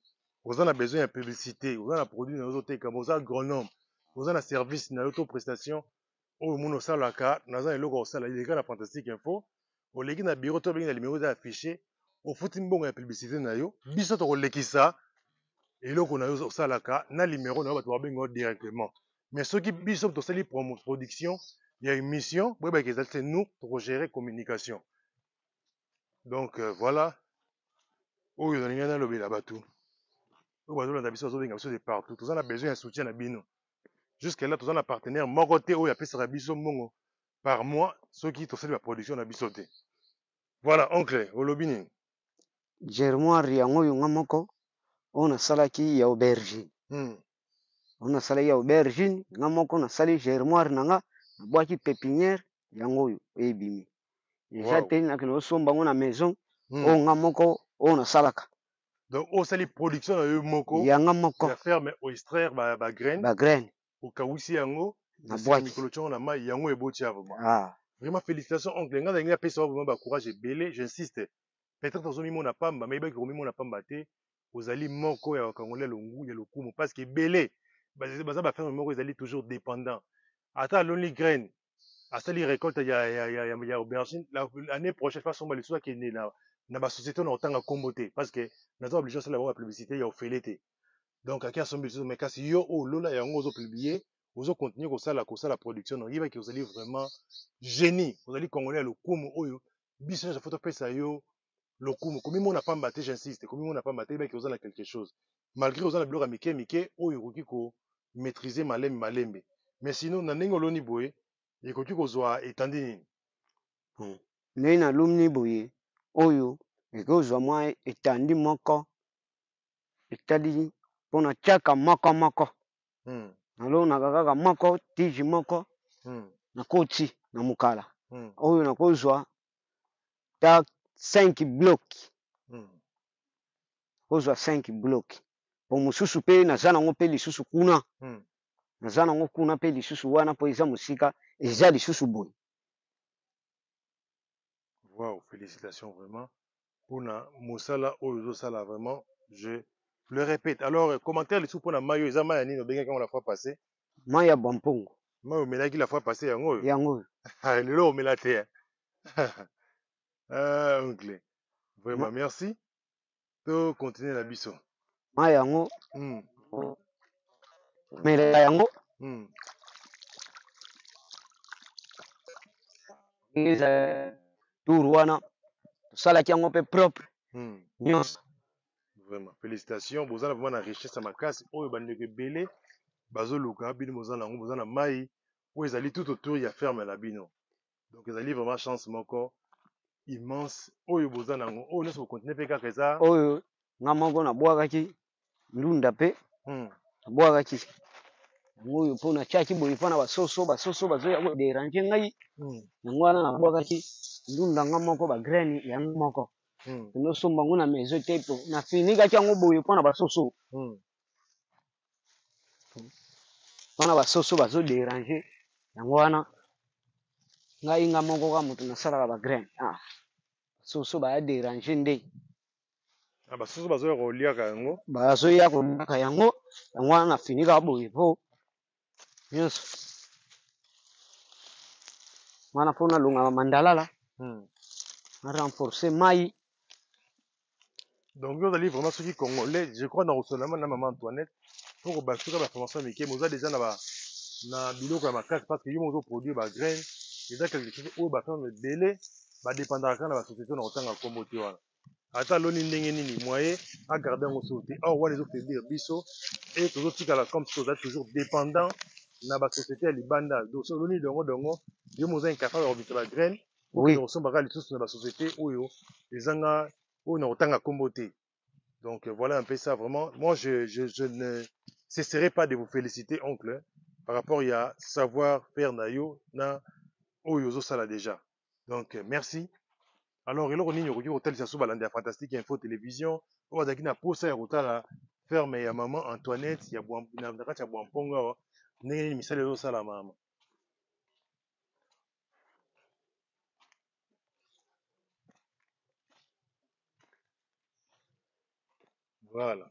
Oza na besoin ya publicité, oza na produit na yo ozoteka, oza agronome, oza na service na yo to prestation oyo omoni osalaka, naza na eloko ya kosala, eleka na Fantastique Info, oleki na bureau to obengi na numero eza affiché, ofuti mbongo ya publicité na yo, biso tokolekisa eloko na yo osalaka na numero na yo, bato babenga yo directement. Mais soki biso tosali production ya émission, boyebaka ezali c'est nous tokogérer communication. Donc voilà oyo nalingi nalobela bato oyo bazolanda biso, bazobenga biso de partout. Toza na besoin ya soutien na bino. Jusque là toza na partenaire moko te oyo apesaka biso mbongo par mois soki tosali baproduction na biso te. Voilà, oncle, olobi nini? Germoire yango oyo nga moko oyo nasalaki ya aubergine. Oyo nasalaki ya aubergine, nga moko nasali germoire na nga, nabwaki pépinière yango oyo ebimi. Eza te nakende kosomba yango na maison, oyo nga moko oyo nasalaka. Donc osali production na yo moko ya nga moko ya ferme, oextraire ba graine, ba graine, okawusi yango, nabwaki mikolo tiongo na mai, yango eboti ya vraiment. Vraiment félicitations oncle, nga nalingi apesa vraiment ba courage ebele, j'insiste. Peut-être ozomimona pamba, mais yebaki komimona pamba te, ozali moko ya bakongolais longu ya lokumu, parce que ebele baza ba ferme moko ezali toujours dépendant. Ata aloni graine, asali récolte ya aubergine, l'année prochaine façon ba lisusu akende na ba société na otanga kombo te, parce que naza obligé osala bango ba publicité ya ofele te. Donc aki asombi lisusu, mais kasi yo oyo lola yango ozo publier, ozo continuer kosala production, donc yebaki ozali vraiment génie, ozali congolais ya lokumu oyo biso nyonso faut topesa yo lokumu. Komimona pamba te, j'insiste, komimona pamba te, yebaki oza na quelque chose, malgré oza na biloko ya mike mike oyo okoki ko maîtriser malembe malembe. Mais sinon na ndenge oloni boye, ekoki kozwa etandi nini? Ndenge naloni boye oyo ekozwa mwa etandi moko, etali mpona tiaka moko moko. Nalonaka kaka moko, tige moko, nakoti na mokala. Oyo nakozwa ta 5 bloc. Kozwa 5 bloc. Po mosusu mpe naza nango mpe lisusu kuna. Naza nango kuna mpe lisusu wana mpo eza mosika, eza lisusu boye. Wow, félicitations vraiment mpona mosala oyo ozosala, vraiment je le répète. Alors commentaire lisusu mpona mai oyo, eza mai ya nini obengaki yango la fois passée? Mai ya bampongo. Mai omelaki la fois passée yango oyo? Yango oyo. Lelo omela te. Ah, oncle, vraiment merci. To continue na biso. Mai yango omelaka yango. Eza tour wana tosalaki yango mpe propre nyonso. Vraiment félicitations, boza na vraiment na richesse ya makasi oyo bandeko ebele bazoluka, bino boza nango, boza na mai oyo ezali tout autour ya ferme na bino. Donc ezali vraiment chance moko immense oyo boza nango, oyo nyonso bokontinue mpe kaka eza oyo nga moko nabwakaki ndunda mpe nabwakaki yango oyo mpo natiaki boye mpona basoso, basoso bazoya kodéranger ngai. Yango wana nabwakaki ndunda nga moko, bagraine yango moko. Nosomba yango na maison te, po nafinikaki yango boye mpona basoso, mpona basoso bazodéranger. Yango wana ngai nga moko kaka moto nasalaka bagraine. Ah, basoso baya déranger nde. Ah, basoso bazoya koliaka yango. Bazoya koliaka yango, yango wana nafinikaka boye po nyonso wana mpo nalongaka mandalala, na renforcer mai. Donc yo ozali vraiment soki congolais, je crois na kosolama na mama Antoinette mpo kobasuka baformation mike, mais oza déjà na biloko ya makasi, parce que yo moko ozoproduire bagraine. Eza quelque chose oyo baferme ebele badépendaka kaka na basociété na kotanga nkombo te wana. Ata aloni ndenge nini, moyen agarde yango so te. Or wana ezofaiblir biso e tozotikala comme si toza toujours dépendant na basociété ya libanda. Donc so oloni dongo dongo, yo mo oza incapable ya kobimisa bagraine, okende kosombaka lisusu na basociété oyo ezanga oyo na kotanga nkombo te. Donc voilà un peu ça. Vraiment, moi je ne cesserai pas de vous féliciter, oncle, par rapport ya savoir faire na yo na oyo ozosala déjà. Donc merci. Alors eloko nini okoki kotalisa so balandi ya Fantastique Info Télévision oyo bazalaki na posa ya kotala ferme ya mama Antoinette ya na kati ya Bwampongo awa, ndenge nini misala ezosala, mama? Voilà.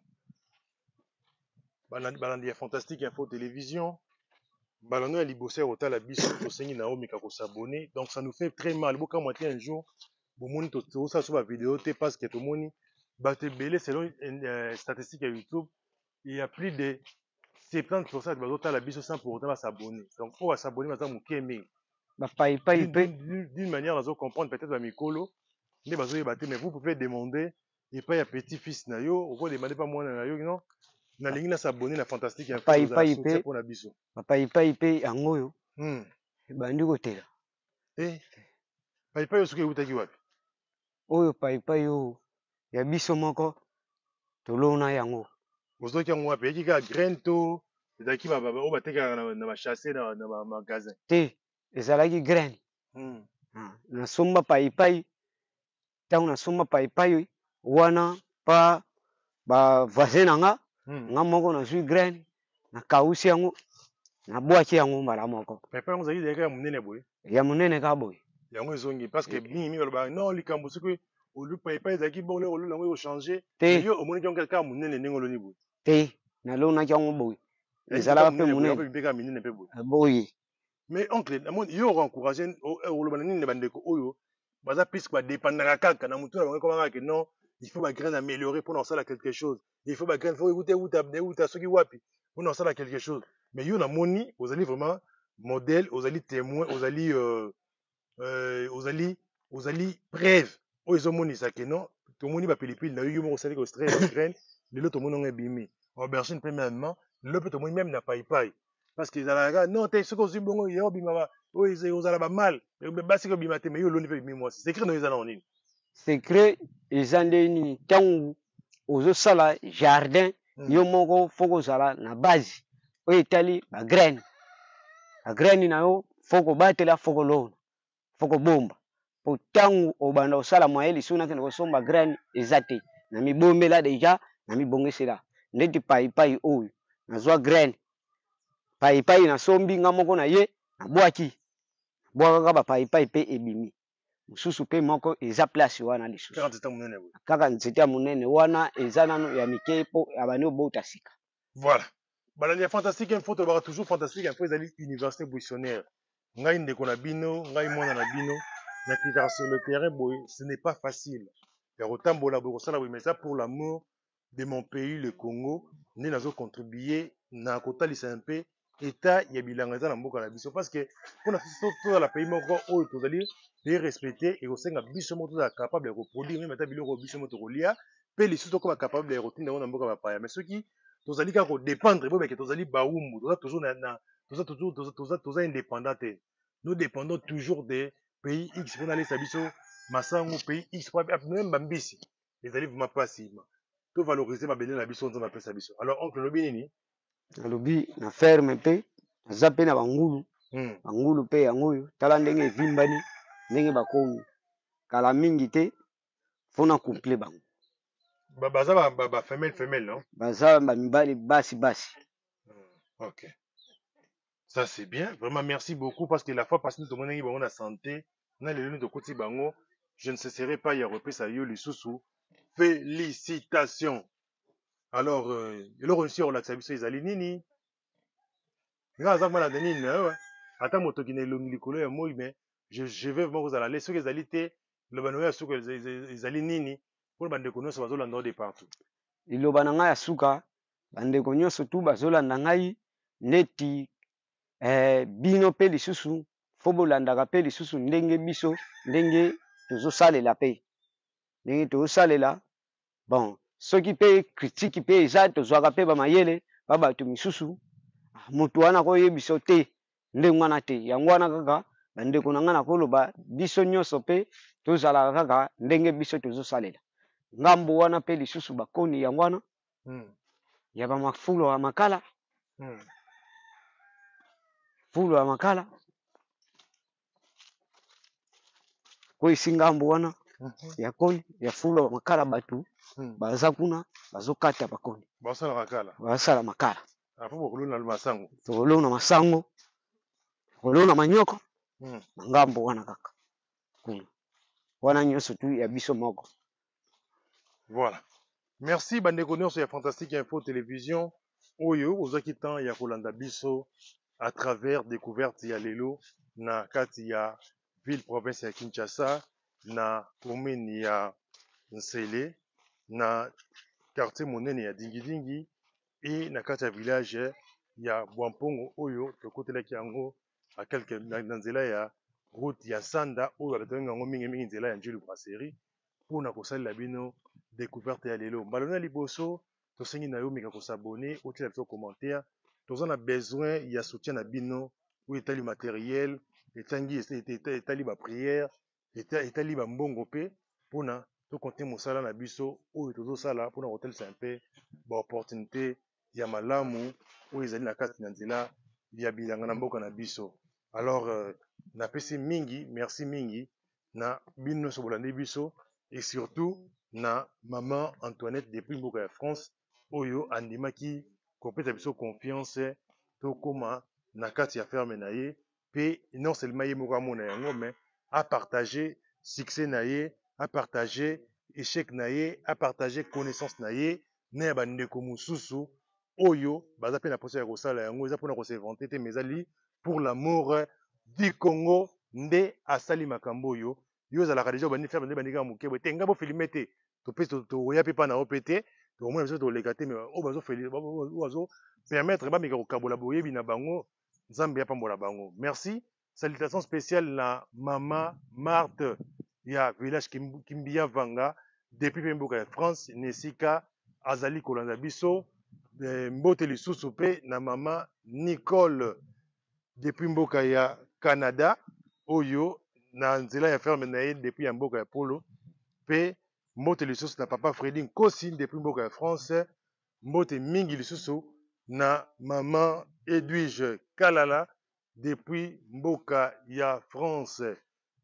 Balandi ya Fantastique Info Télévision, balando ya liboso ya kotala biso, tosengi na omeka ko s'abonner. Donc ça nous fait très mal. Bokamwa te un jour, bomoni tosala so ba vidéo te parce que tomoni bato ebele selon statistique ya YouTube, il y a plus de 70% bazotala biso sans pour autant ba s'abonner. Donc oyo ba s'abonner baza moke mingi. Ba payipayi pe. D'une manière nazo comprendre peut-être ba mikolo nde bazoyeba te, mais vous pouvez demander epai ya petit fils na yo, oko demander pa mwana na yo non, nalingi na s'abonner na Fantastique Info, Payipayi ozala soutien pe. pona biso. Ba payipayi pe yango oyo ebandi kotela. Payipayi oyo soki eutaki wapi? Oyo payipayi oyo ya biso moko tolona yango. Ozwaki yango wapi? Eyaki kaka graine to ezalaki oyo batekaka na ba chasse na ba magasin? Te, ezalaki graine. Nasomba payipayi, ntango nasomba payipayi wana pa ba voisin na nga, nga moko nazwi graine, nakausi yango, nabwaki yango mbala moko. Payipayi yango ezalaki kaka ya monene boye? Ya monene kaka boye. Yango ezongi parce que mingi mingi balobaka non, likambo soki olu payipayi ezalaki bongo, lelo olona yango ekochange. Te. Mais yo omonaki yango kaka monene ndenge oloni boye? Te, nalonaki yango boye. Ezalaki Ezalaka kaka mpe monene boye, monene. yango mpe kaka minene mpe boye. Boye. Mais oncle, namoni yo okoencourage, oloba na nini na bandeko oyo baza plus badépendaka kaka na motu na bango, ekomaka ke non, il faut ba graine améliorer mpona kosala quelque chose, il faut ba graine, faut euta, euta, euta soki wapi mpona kosala quelque chose. Mais yo namoni ozali vraiment modèle, ozali témoin, ozali preuve oyo ezomonisa ke non, tomoni ba pilipili na yo, yo moko osali ko extraire ba graine, lelo tomoni yango ebimi. Aubergine mpe mêmement, lelo mpe tomoni même na payipayi. Parce que ezalaka kaka non te, soki ozwi bongo ya obima ba oyo ozala ba mal, basi kobima te, mais yo oloni mpe ebimi mwasi. Secret na yo eza nano nini? Secret eza nde nini? Ntango ozosala jardin, yo moko faut kozala na base oyo etali ba graine. Ba graine na yo faut kobatela, faut kolona, faut kobomba. Po ntango obanda kosala moyen lisusu nakende kosomba graine eza te. Na mibombela deja, na mibongisela. Ndeti payipayi oyo, nazwa graine. Payipayi nasombi nga moko na ye, nabwaki. Nabwakaka ba payipayi pe ebimi. Mosusu pe moko eza place wana lisusu. Kaka nzete ya monene boye. Kaka nzete ya monene wana eza nano ya mike po abandi kobota sika. Voilà. Balandi ya Fantastique Info, tolobaka toujours Fantastique Info ezali université buissonnaire. Ngai ndeko na bino, ngai mwana na bino, nakitaka sur le terrain boye, ce n'est pas facile. Ya kotambola boye, kosala boye, mais ça pour l'amour de mon pays le Congo, nde nazo contribuer na kotalisa un peu état ya bilanga eza na mboka na biso, parce que mpona biso tozala pays moko oyo tozali pays respecté, ekosenga biso moko tozala capable ya koproduire même ata biloko oyo biso moko tokolia, mpe lisusu tokoma capable ya kotinda yango na mboka bapaya. Mais soki tozali kaka kodépendre, boyebake tozali bawumbu, toza toujours na, na, toza toujours, toza, toza, toza indépendant te. Nous dépendons toujours des pays X mpona alesa biso masango, pays X mpo même bambisi ezali vraiment pasi. To valoriser mabele na biso Nzambe apesa biso. Alors oncle, olobi nini? Nalobi na ferme mpe naza mpe na bangulu. Bangulu mpe yango oyo, tala ndenge evimbani, ndenge bakomi kala mingi te, faut na couple bango. Baza ba femelle, femelle, non? Baza ba mibali, basi, basi. Ok. Ça c'est bien. Vraiment merci beaucoup parce que la fois passée nous tomonaki bango na santé, na lelo nous tokoti bango, je ne cesserai pas ya kopesa yo lisusu félicitations. Alors eloko nsi olakisa biso ezali nini? Nga aza malade nini na yo? Ata motoki na elongi likolo ya moi, mais je vais vraiment kozala le soki ezali te, loba na yo ya suka ezali nini mpona bandeko nyonso bazolanda yo de partout? Liloba na ngai ya suka, bandeko nyonso tu bazolanda ngai neti bino pe lisusu fo bolandaka pe lisusu ndenge biso ndenge tozosalela pe ndenge tozosalela. Bon, soki pe critique pe eza, tozwaka pe ba mayele ba bato misusu, moto wana akoyebisa te ndenge wana te. Yango wana kaka bandeko na ngai nakoloba biso nyonso pe tozalaka kaka ndenge biso tozosalela. Ngambo wana pe lisusu bakoni yango wana ya ba mafulo ya makala. Fulo ya makala. Ko esi ngambo wana ya koni ya fulo ya makala, bato baza kuna bazokata bakoni. Basala makala. Basala makala. Apo bokolona masango. Tokolona masango. Tokolona manyoko. Na ngambo wana kaka. Kuna. Wana nyonso tu ya biso moko. Voilà. Merci bandeko nyonso ya Fantastique Info Television oyo ozwaki temps ya kolanda biso à travers découverte ya lelo na kati ya ville province ya Kinshasa na commune ya Nsele na quartier monene ya Dingidingi et na kati ya village ya Bwampongo oyo tokotelaki yango à quelque na nzela ya route ya Sanda oyo bato babenga yango mingi mingi nzela ya Ndjili Brasserie mpo na kosalela bino decouverte ya lelo. Mbala na liboso tosengi na yo meka ko s'abonner, otiela biso commentaire. Toza na besoin ya soutien na bino oyo etali materiel, etangi etali ba prière, etali ba mbongo mpe mpona to continuer mosala na biso oyo tozosala mpona kotalisa mpe ba opportunité ya malamu oyo ezali na kati na nzela ya bilanga na mboka na biso. Alors napesi mingi merci mingi na bino nyonso bolandi biso et surtout na maman Antoinette depuis mboka ya France oyo andimaki kopesa biso confiance tokoma na kati ya ferme na ye pe non seulement ye moko amona yango mais a partager succès na ye, a partager echec na ye, a partager connaissance na ye na ya bandeko mosusu oyo baza pe na posa ya kosala yango. Eza pona ko se vanter te, mais ezali pour l'amour du Congo nde asali makambo oyo. Yo ozalaka deja obandi ferme nde bandi kaka moke boye te, nga bo filme te, topesi tokoya pe pa na yo pe te, tokomona biso toleka te, mais oyo bazo oyo bazo permettre bameka kokabola boyebi na bango, Nzambe apambola bango. Merci. Salutation spéciale na mama Marthe ya village Kimbiya Vanga depuis pe mboka ya France na esika azali kolanda biso. Mbote lisusu pe na mama Nicole depuis mboka ya Canada oyo na nzela ya ferme na ye depuis ya mboka ya Polo. Pe mbote lisusu na papa Freddy Nkosi depuis mboka ya France. Mbote mingi lisusu na maman Edwige Kalala depuis mboka ya France.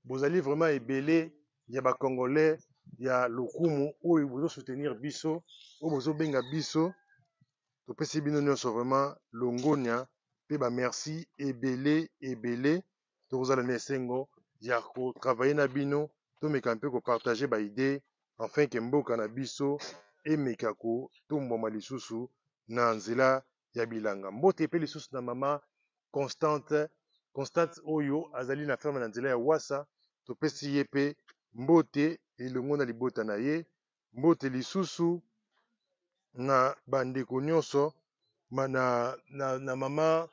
Bozali vraiment ebele ya ba congolais ya lokumu oyo bozo soutenir biso, oyo bozo benga biso. Topesi bino nyonso vraiment longonia pe ba merci ebele ebele. Tokozala na esengo ya ko travailler na bino, tomeka mpe ko partager ba idees afin que mboka na biso emeka kotombwama lisusu na nzela ya bilanga. Mbote pe lisusu na mama Constante, Constante oyo azali na ferme na nzela ya Wassa, topesi ye pe mbote elongo na libota na ye. Mbote lisusu na bandeko nyonso, na mama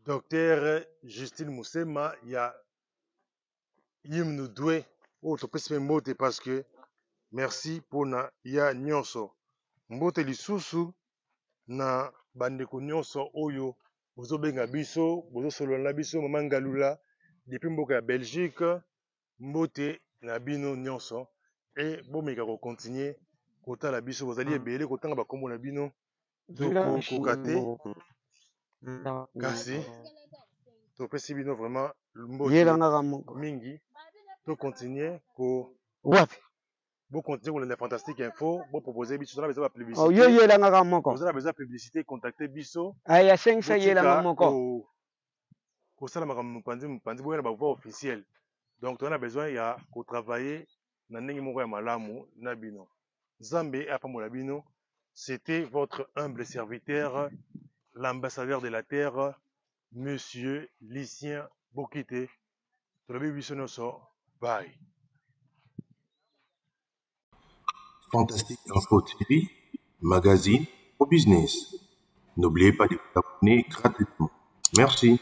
Docteur Justine Musema ya Hymne oyo topesi pe mbote parce que merci pona ya nyonso. Mbote lisusu na bandeko nyonso oyo bozobenga biso, bozosolola na biso. Mama Ngalula depuis mboka ya Belgique, mbote na bino nyonso e bomeka ko continuer kotala biso, bozali ebele kotanga bakombo na bino tokokoka te, kasi topesi bino vraiment mbote mingi. To continuer ko wapi bo continuer kolanda Fantastique Info, bo proposer biso, toza na besoin ba publicité. Oh, yo yelanga kaka moko. Toza na besoin publicité, contacter biso. Aya sengisa yelanga moko. Kosala makambo mopanzi mopanzi, boya na ba voix officielle. Donc toza na besoin ya ko travailler na ndenge moko ya malamu na bino. Nzambe apambola bino. C'était votre humble serviteur, l'ambassadeur de la terre, Monsieur Lucien Bokite. Tolobi biso nyonso, bye. Fantastique Info TV, magazine au business. N'oubliez pas de vous abonner gratuitement. Merci.